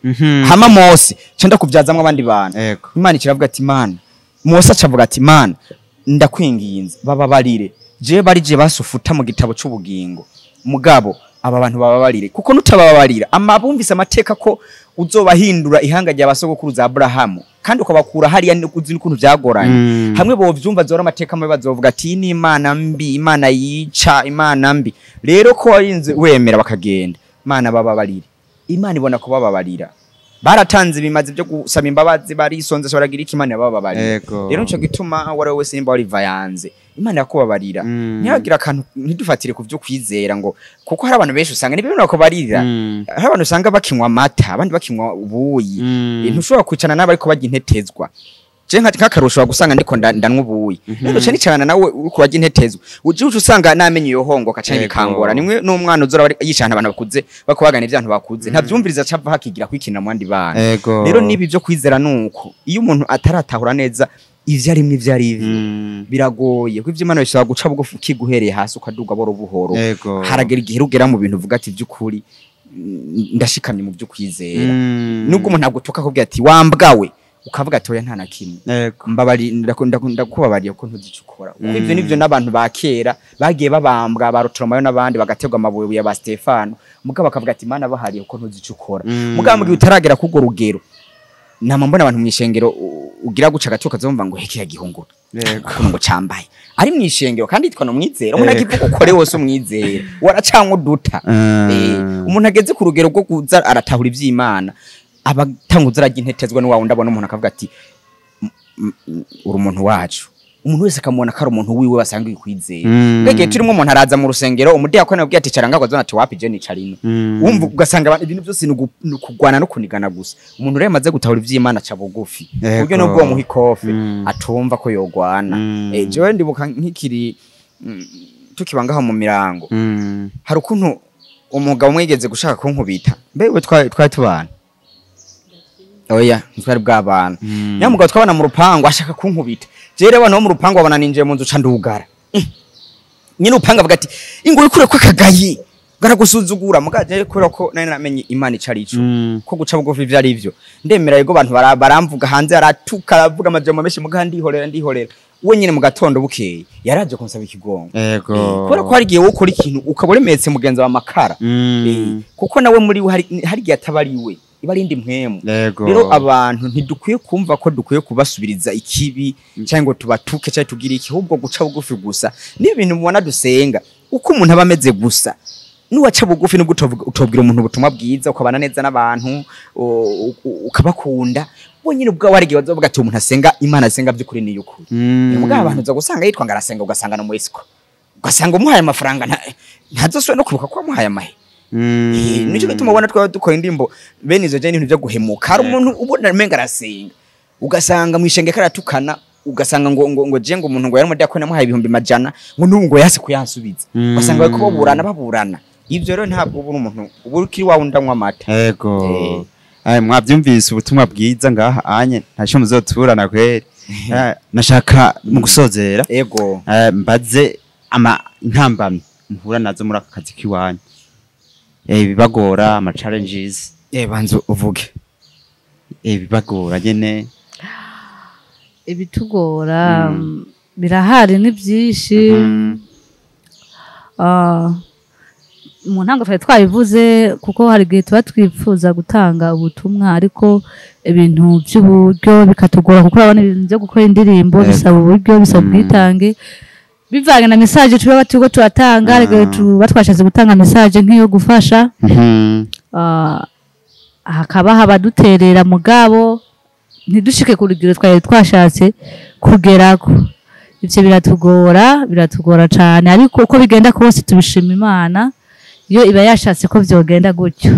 hama Mose nca ndakubyazamwo abandi bantu. Imana ikiravuga ati Imana, Mose acavuga ati Imana ndakwinginze bababarire, jewe bari je basufuta mu gitabo c'ubugingo, mugabo aba bantu bababarire, kuko nutabababarira amabumvise amateka ko uzobahindura ihanga rya basogokuruza Abrahamu kandi ukabakura hariya uzi n'ukuntu byagoranye. Hamwe bovyumva zora amateka mabi bazovuga ati ni Imana mbi, Imana yica, Imana mbi. Rero ko warinze wemera bakagenda, Imana bababarire. Imana ibona kubababarira, baratanze ibimazi byo gusaba imbabazi, barisonze baragira iki, Imana yabababarira. Rero nico gituma wari wese nimba wari vayanze, Imana yakubabarira. Ntihagira akantu, ntidufatire ku byo kwizera ngo kuko hari abantu benshi usanga nibyo bakubarira. Hari abantu usanga bakinywa amata, abandi bakinywa ubuyi. Ntushobora kwicarana nabo ariko barya intetezwa. Je nk'akarusho gusanga ndiko ndanywa ubuyi, rero ce nicarana nawe uriko urarya intetezwa, uje uca usanga namenye iyo hongoka canke bikangora. Nimwe n'umwana uzora yicana abantu bakuze bakubagana ibyantu bakuze, ntavyumviriza, acava hakigira kwikina mu bandi bana. Rero nibi byo kwizera nuko iyo umuntu ataratahura neza ivyo arimwo ivyo ari ivyo, biragoye kuko ivyo Imana bishobora guca bugufi ukiguhereye hasi ukaduga buhoro buhoro. Haragera igihe rugera mu bintu uvuga ati by'ukuri ndashikamye mu byo kwizera. Nubwo umuntu agutuka akubwira ati wambwawe, ukavuga ati oya nta na kimwe, mbabari ndakubabariye ko ntuzi ico ukora. Kuko ivyo nivyo n'abantu ba kera bagiye babambwa, ba Rutoromayo n'abandi bagategwa amabuye ya ba Stefano, mugabo bakavuga ati Imana bahariye ko ntuzi ico ukora. Mugabo mu gihe utaragera k'urwo rugero, nama mbona abantu mw'ishengero ugira guca agati ukazumva ngo heki ya gihunguru ukuntu ngo cambaye ari mw'ishengero kandi yitwa no mwizera. Umuntu akivuga ukore wose umwizera waracanwa uduta. Umuntu ageze ku rugero rwo kuza aratahura ivy'Imana, aba atanguza ararya intetezwa ni wa wundi abona umuntu akavuga ati uri umuntu wacu, umuntu wese akamubona ko ari umuntu wiwe basanga kwizera. Mbega igihe turimo umuntu araza mu rusengero, umudiyakoni ababwira ati cara ngaho, azona ati wapi je nicara ino. Wumva ugasanga ibintu byose ni ukugwana no kunigana gusa. Umuntu rero amaze gutahura ivy'Imana aca bugufi, kuburyo nubwo womuha ikofe atumva ko yogwana. Jewe ndibuka nkikiri tukiba ngaho mu mirango, hari ukuntu umugabo umwe yigeze gushaka kunkubita. Mbe twari tubana? Oya, ntitwari bwabana. Niyo mugabo twabana mu rupangu ashaka kunkubita. Jewe rero abantu bo mu rupangu babona ninjiye mu nzu ca ndugara. Nyine upanga avuga ati ingo ikure ko akagayi garagusuzugura, mugabo jewe kubera ko nari namenye Imana ico ari cyo, ko guca bugufi ivyo ari vyo, ndemera. Yego abantu baramvuga hanze, aratuka, aravuga amajambo menshi, mugabo ndihorera, ndihorera. We nyine mu gatondo bukeye yaraje kunsaba ikigongo. Kubera ko hari igihe wowe ukora ikintu ukaba uremetse mugenzi wa makara. Kuko nawe muri we hari igihe ataba ari we, iba ari indi mpwemu. Rero abantu ntidukwiye kumva ko dukwiye kubasubiriza ikibi cyangwa ngo tubatuke cyangwa tugire iki, ahubwo guca bugufi gusa niba ibintu mubona dusenga uko umuntu aba ameze gusa nuwaca bugufi, nubwo utobwira umuntu ubutumwa bwiza, ukabana neza n'abantu, ukabakunda, bo nyine ubwawe hari igihe bazovuga ati umuntu asenga Imana asenga by'ukuri ni y'ukuri. Mugabo abantu uza gusanga yitwa ngo arasenga, ugasanga no muri siko, ugasanga umuhaye amafaranga ntazosubira no kwibuka ko wamuhaye amahe. Nicyo gituma ubona twaba dukora indirimbo bene izo jene, ibintu byo guhemuka. Hari umuntu ubona umenga arasenga, ugasanga mwishenge karatukana, ugasanga ngo je ngo umuntu ngo yari umudiyakoni amuhaye 100,000, ngo n'ubu ngo yase kuyansubiza. Ugasanga bariko baburana baburana. Ivyo rero ntabwo ubura umuntu uba ukiri wawe ndanywa amata. Mwabyumvise ubutumwa bwiza ngaha anye, ntacyo muzoturana kweri. Nashaka mu gusozera mbaze ama intambamyi muhura nazo muri aka kazi kiwanyu, bibagora, ama challenges. Banza uvuge. Bibagora nyene. Ibitugora birahari ni byinshi. Mu ntango twari twabivuze, kuko hari igihe tuba twifuza gutanga ubutumwa ariko ibintu by'uburyo bikatugora, kuko urabona ibintu byo gukora indirimbo bisaba uburyo, bisaba ubwitange, bivanye na message tuba turiko turatanga. Hari igihe tuba twashatse gutanga message nk'iyo gufasha, hakaba habaduterera, mugabo ntidushike ku rugero twari twashatse kugerako. Ivyo biratugora, biratugora cane, ariko uko bigenda kose tubishima Imana iyo iba yashatse ko vyogenda gutyo.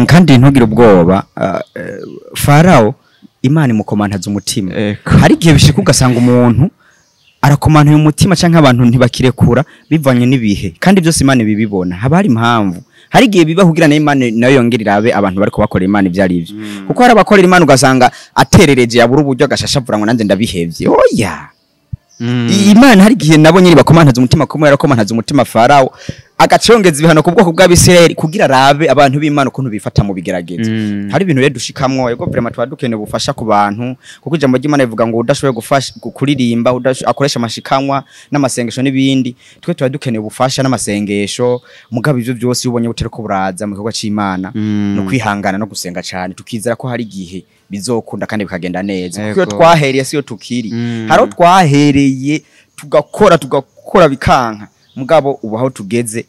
Kandi ntugire ubwoba, Farao Imana imukomantaza umutima. Hari igihe bishika ugasanga umuntu Arakomantuye umutima canke abantu ntibakirekura bivanye n'ibihe, kandi byose Imana ibibibona, haba hari impamvu. Hari igihe biba kugira na Imana nayo yongera irabe abantu bariko bakora Imana ivyo ari byo, kuko hari abakorera Imana ugasanga aterereje, yabura uburyo agashashavura ngo nanjye ndabihevye. Oya, Imana hari igihe nabo nyine bakomantaza umutima, kumwe yarakomantaza umutima Farao, agacongeza ibihano ku bwoko bw'Abisirayeli kugira arabe abantu b'Imana ukuntu bifata mu bigeragezo. Hari ibintu rero dushikamwo, yego, vraiment tuba dukeneye ubufasha ku bantu, kuko ijambo ry'Imana rivuga ngo udashoboye gufasha kuririmba akoresha amashikanwa n'amasengesho n'ibindi. Twe tuba dukeneye ubufasha n'amasengesho, mugabo ivyo byose iyo ubonye butariko buraza mu gikorwa c'Imana, no kwihangana no gusenga cyane, tukizera ko hari igihe bizokunda kandi bikagenda neza, kuko iyo twahereye siyo tukiri. Hari aho twahereye tugakora tugakora bikanka, mugabo ubu aho tugeze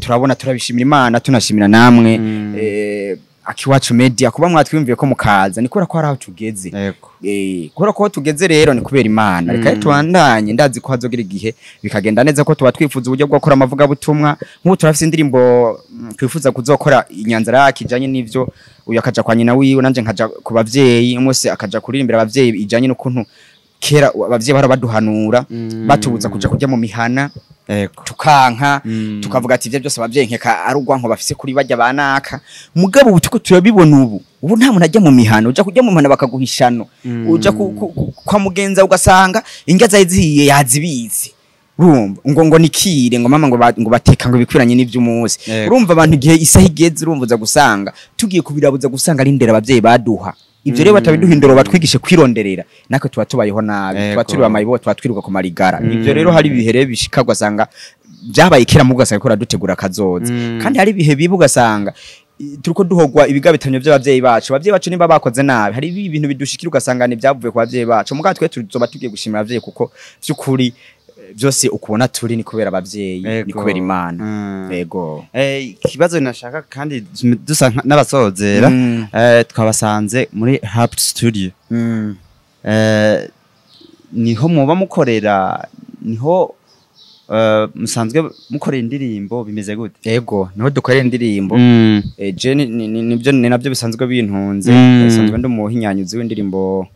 turabona, turabishimira Imana, tunashimira namwe Akiwacu Media kuba mwatwiyumviye ko mukaza. Ni kubera ko hari aho tugeze. Kubera ko aho tugeze rero ni kubera Imana. Reka tubandanye, ndazi ko hazogira igihe bikagenda neza, ko tuba twifuza uburyo bwo gukora amavugabutumwa. Nk'ubu turafise indirimbo twifuza kuzokora inyanzara yake ijanye n'ivyo, uyu akaja kwa nyina wiwe, nanje nkaja ku bavyeyi, umwe wese akaja kuririmbira abavyeyi, ijanye n'ukuntu kera abavyeyi bahora baduhanura, batubuza kuja kurya mu mihana, tukanka, tukavuga ati ivyo byose abavyeyi nkeka ari urwanko bafise kuri barya banaka. Mugabo ubu tuko turabibona, ubu nta muntu ajya mu mihana. Uja kurya mu mihana bakaguha ishano, uja kwa mugenza ugasanga indya zari zihiye yazibitse, urumva ngo nikire ngo mama ngo ngo bateka ngo bikwiranye n'ivy'umunsi. Urumva abantu igihe isaha igeze, urumva uza gusanga tugiye kubirabuza, gusanga ari indero abavyeyi baduha. Ivyo rero batabiduha indero batwigishe kwironderera, natwe tuba tubayeho nabi, tuba turi bamayibo, tuba twiruka ku marigara. Ivyo rero hari ibihe rero bishika ugasanga byabaye kera, mu ugasanga ko dutegura kazoza. Kandi hari ibihe biba ugasanga turiko duhogwa ibigabitanyo by'abavyeyi bacu. Abavyeyi bacu nimba bakoze nabi, hari ibintu bidushikira ugasanga ni byavuye ku bavyeyi bacu. Mugabo twe tuzoba tugiye gushimira abavyeyi, kuko vy'ukuri byose ukubona turi ni kubera abavyeyi, ni kubera Imana. Yego. Ikibazo nashaka kandi dusa n'abasozera, twabasanze muri Harp Studio. Niho muba mukorera, niho musanzwe mukorera indirimbo, bimeze gute? Yego, niho dukorera indirimbo. Je nibyo ni nabyo bisanzwe bintunze. Bisanzwe ndi umuhinyanyuzi w'indirimbo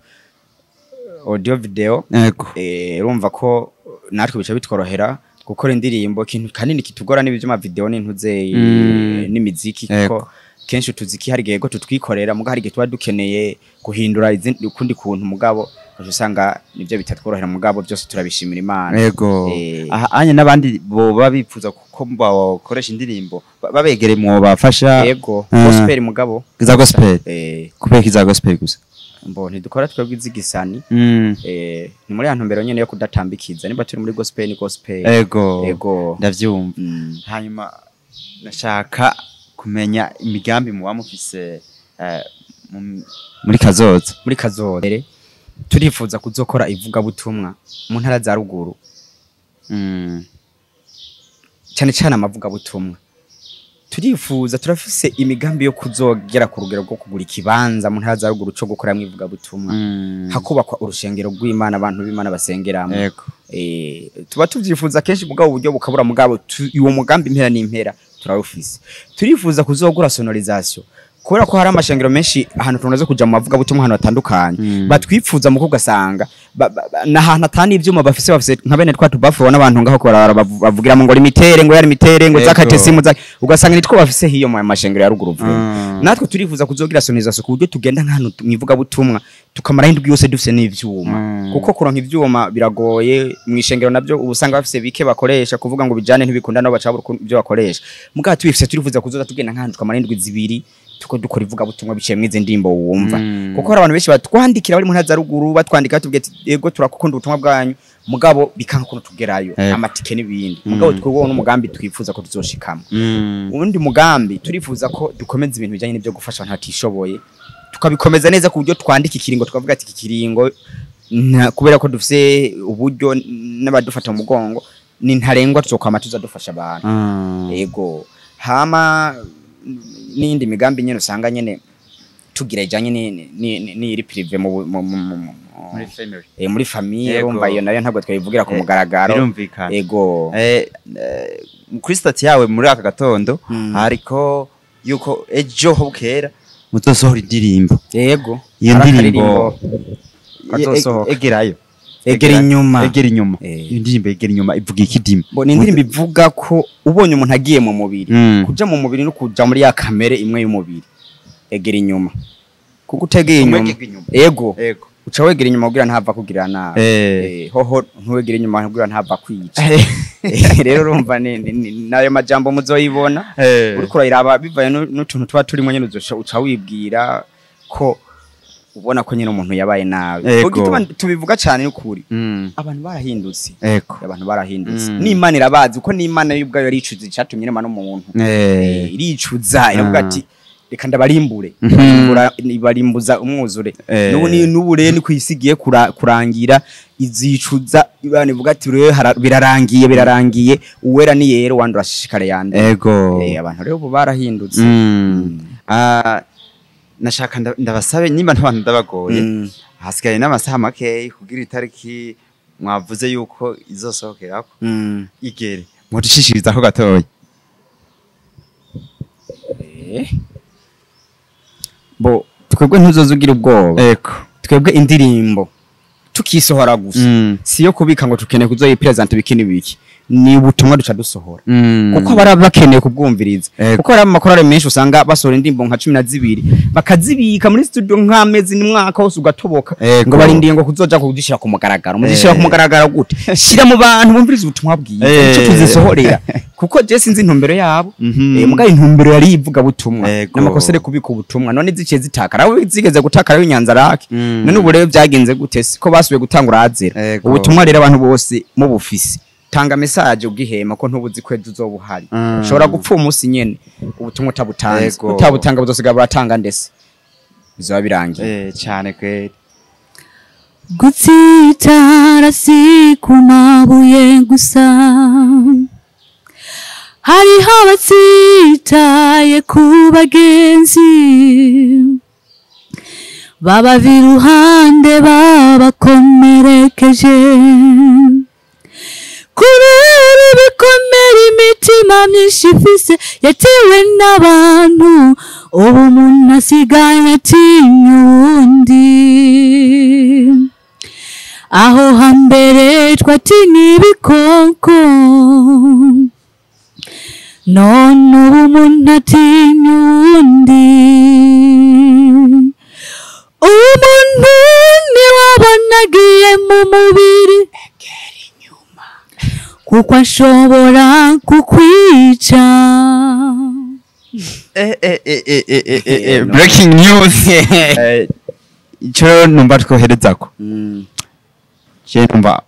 audio video. Urumva ko natwe bica bitworohera gukora indirimbo. Ikintu kanini kitugora n'ibyuma video n'intuze n'imiziki, kuko kenshi utuziki hari igihe ko tutwikorera, muga hari igihe tuba dukeneye guhindura izindi ukundi kuntu, mugabo ugaca usanga nibyo bitatworohera. Mugabo byose turabishimira Imana. Aha anye n'abandi boba bifuza kuko bakoresha indirimbo babegere mwobafasha? Yego, gospel mugabo. Za gospel? Kubera iki za gospel gusa? Mbo ntidukora twebwe izigisani. Ni muri ya ntumbero nyene yo kudatambikiza, nimba turi muri gospel ni gospel. Ego. Ndavyumva. Hanyuma nashaka kumenya imigambi muba mufise muri kazoza. Muri kazoza turifuza kuzokora ivugabutumwa mu ntara za ruguru, cyane cyane amavugabutumwa. Turifuza, turafise imigambi yo kuzogera ku rugero rwo kugura ikibanza mu ntara za ruguru cyo gukoramwo ivugabutumwa, hakubakwa urushengero rw'Imana, abantu b'Imana basengeramo. Tuba tuvyifuza kenshi, mugabo uburyo bukabura. Mugabo uwo mugambi impera n'impera turawufise. Turifuza kuzogura sonorisation, kubera ko hari amashengero menshi ahantu tumaze kuja mu mavugabutumwa, ahantu hatandukanye, batwifuza mu ugasanga n'ahantu atani ivyuma bafise nka bene twa tubafu n'abantu ngaho ko bavugiramo ngo limitere, ngo yari mitere, ngo zakate simu za, ugasanga nitwo bafise hiyo mu mashengero ya ruguru vuba. Natwe turifuza kuzogira sonorisation ku buryo tugenda nk'ahantu mwivugabutumwa tukamara indwi yose dufise n'ivyuma, kuko kuronka ivyuma biragoye mu ishengero, nabyo ubu usanga bafise bike bakoresha, kuvuga ngo bijane ntibikunda, nabo bacabura ibyo bakoresha. Mugabo tubifise, turifuza kuzoza tugenda nk'ahantu tukamara indwi 2 tuko dukora ivugabutumwa biciye mwize ndirimbo wumva, kuko hari abantu benshi batwandikira bari mu ntara za ruguru, batwandika batubwira ati yego turakukunda ubutumwa bwanyu, mugabo bikanka ukuntu tugerayo, amatike n'ibindi. Mugabo twebwe n'umugambi twifuza ko tuzoshikamo. Ubundi mugambi turifuza ko dukomeza ibintu bijanye n'ibyo gufasha abantu batishoboye, tukabikomeza neza ku buryo twandika ikiringo, tukavuga ati iki kiringo kubera ko dufise uburyo n'abadufata mu mugongo ni ntarengwa, tuzokwama tuza dufasha abantu. Yego. Hama n'iyindi migambi nyene usanga nyene tugira ijanye n'iri privé mu Muri family. Muri famille. Urumva iyo nayo ntabwo twayivugira ku mugaragaro. Birumvikana. Yego. Kuri statut yawe muri aka gatondo hariko yuko ejo ho bukera muzosohora indirimbo. Yego. Iyo Hari ndirimbo akaririmbo kazosohoka. Egerayo. Egera inyuma. Egera inyuma. Iyo ndirimbo Egera inyuma ivuga iki Dima? Bo ni indirimbo ivuga ko ubonye umuntu agiye mu mubiri, kuja mu mubiri no kuja muri ya kamere imwe y'umubiri. Egera inyuma. Kuko utegeye inyuma. Ego. Uca wegera inyuma kugira ntava kugira nabi. Hoho ntuwegera inyuma kugira ntava kwica. Rero urumva nayo majambo muzoyibona. Uriko urayiraba bivaye n'utuntu tuba turimo nyene uca wibwira ko ubona ko nyine umuntu yabaye nabi. Ugituma tubivuga cyane n'ukuri. Abantu barahindutse. Abantu barahindutse. N'Imana irabazi uko n'Imana y'ubwayo yaricuza icatumye irema n'umuntu. Iricuza iravuga ati reka ndabarimbure. Ibarimbuza umwuzure. N'ubu rero ni kwisigiye kurangira izicuza Imana ivuga ati birarangiye birarangiye uwera ni yero wandura ashishikare yande. Abantu rero ubu barahindutse. Nashaka ndabasabe nimba ntabantu ndabagoye hasigaye n'amasaha make kugira itariki mwavuze yuko izosohokerako igere mudushishiriza ko gatoya. Bo twebwe ntuzozugira ubwoba. Twebwe indirimbo tukisohora gusa siyo kubika ngo tukeneye kuzoyipresent bikini biki ni ubutumwa duca dusohora kuko baraba bakeneye kubwumviriza kuko hari amakorale menshi usanga basohora indirimbo nka 12 bakazibika muri studio nk'amezi n'umwaka wose ugatoboka ngo barindiye ngo kuzoja kuzishira ku mugaragaro. Muzishira ku mugaragaro gute? Shira mu bantu bumviriza ubutumwa bwiza ico tuzisohorera kuko je sinzi intumbero yabo. Mugaye intumbero yari ivuga butumwa n'amakosere kubika ubutumwa none ziciye zitakara abo zigeze gutakara w'inyanza rake none ubu rero byagenze gute siko basubiye gutangura azera ubutumwa rero abantu bose mu bufisi tanga message ugihema ko ntubuzi kwejo uzobuhari ushobora gupfa umunsi nyene ubutumwa utabutanze utabutanga buzosiga buratanga ndese bizoba birangiye cyane kweli. Gutsitara si ku mabuye gusa hariho abatsitaye ku bagenzi babava iruhande babakomerekeje kubera ibikomere imitima myinshi ifise yatewe n'abantu ubu umuntu asigaye atinya uwundi. Aho hambere twatinya ibikoko none ubu umuntu atinya uwundi. Umuntu niwabona agiye mu mubiri kuko ashobora kukwica. Breaking news. Ico numva twoherezako je numva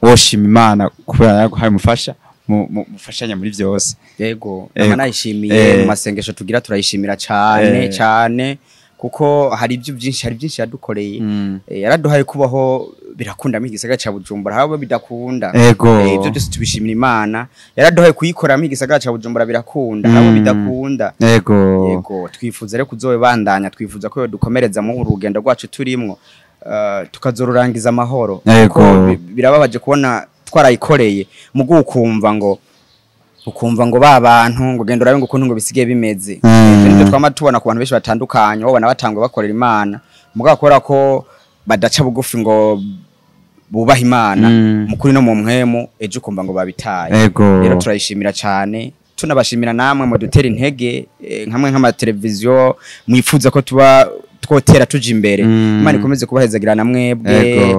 woshima Imana kubera yaguhaye umufasha mufashanya muri byose. Yego nayishimiye mu masengesho tugira turayishimira cyane cyane kuko hari ibyo byinshi hari byinshi yadukoreye. Yaraduhaye kubaho birakunda mu gisagara ca Bujumbura habo bidakunda. Ibyo byose tubishimira Imana. Yaraduhaye kuyikora mu gisagara ca Bujumbura birakunda habo bidakunda. Yego twifuza rero kuzobandanya twifuza ko dukomereza mu rugendo rwacu turimwo tukazorurangiza amahoro. Kuko birababaje kubona twarayikoreye mugu ukumva ngo ba bantu ngo genda urabe ngo ukuntu ngo bisigaye bimeze. Ibyo twama tubona ku bantu benshi batandukanye babona batangwe bakorera Imana mugabo kubera ko badaca bugufi ngo bubaha Imana mukuri no mu mpwemu ejo ukumva ngo babitaye. Rero turayishimira cyane tunabashimira namwe mu dutera intege nkamwe nk'amateleviziyo mwifuza ko tuba twotera tuja imbere. Imana ikomeze kubahezagira na mwebwe.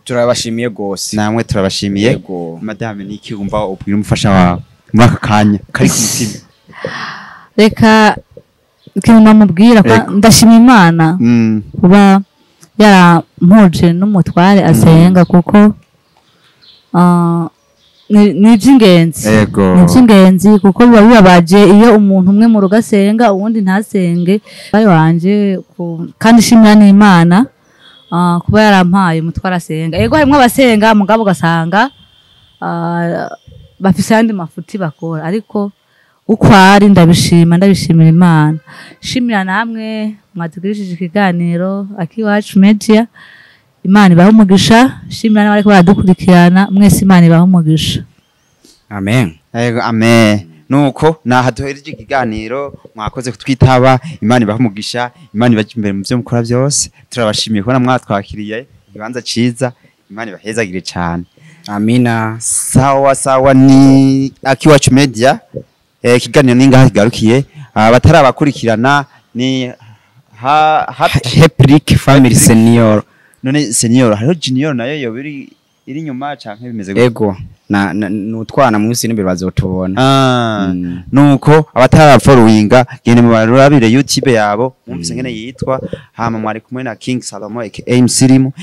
Turabashimiye gose. Namwe turabashimiye. Madame niki umva ubwira umufasha wawe muri aka kanya kari ku mutima? Reka ikintu namubwira ko ndashima Imana kuba yarampuje n'umutware asenga kuko ni iby'ingenzi. Ni iby'ingenzi kuko biba bibabaje iyo umuntu umwe mu rugo asenga uwundi ntasenge. Wanje kandi shimira n'Imana kuba yarampaye umutware asenga. Yego harimo abasenga mugabo ugasanga bafise ayandi mafuti bakora ariko uko ari ndabishima ndabishimira Imana. Shimira namwe mwatugirishije ikiganiro Akiwacu Media. Imana ibahe umugisha. Shimira n'abariko baradukurikirana mwese Imana ibahe umugisha. Amen. Yego amen. Nuko naha duhereje ikiganiro mwakoze kutwitaba. Imana ibahe umugisha, Imana ibaje imbere mu byo mukora byose. Turabashimiye kubona mwatwakiriye ikibanza ciza. Imana ibahezagire cyane. Amina. Sawa sawa, ni Akiwacu Media. Ikiganiro ni ngaha kigarukiye. Abatarabakurikirana ni ha Hepric Family Senior. None senior, hariho junior nayo yoba iri nyuma canke bimeze gute? Ego, na nutwana munsi n'imbere bazotubona. Nuko abatarafollowinga, gende mubarabire YouTube yabo, mwumvise ngene yitwa. Hama mwari kumwe na King Salomo aka Msirimu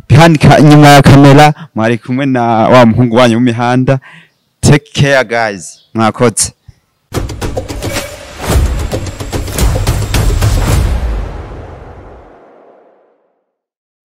behind nyuma ya kamera mwari kumwe na wa muhungu wanyu mu mihanda. Take care guys, mwakoze.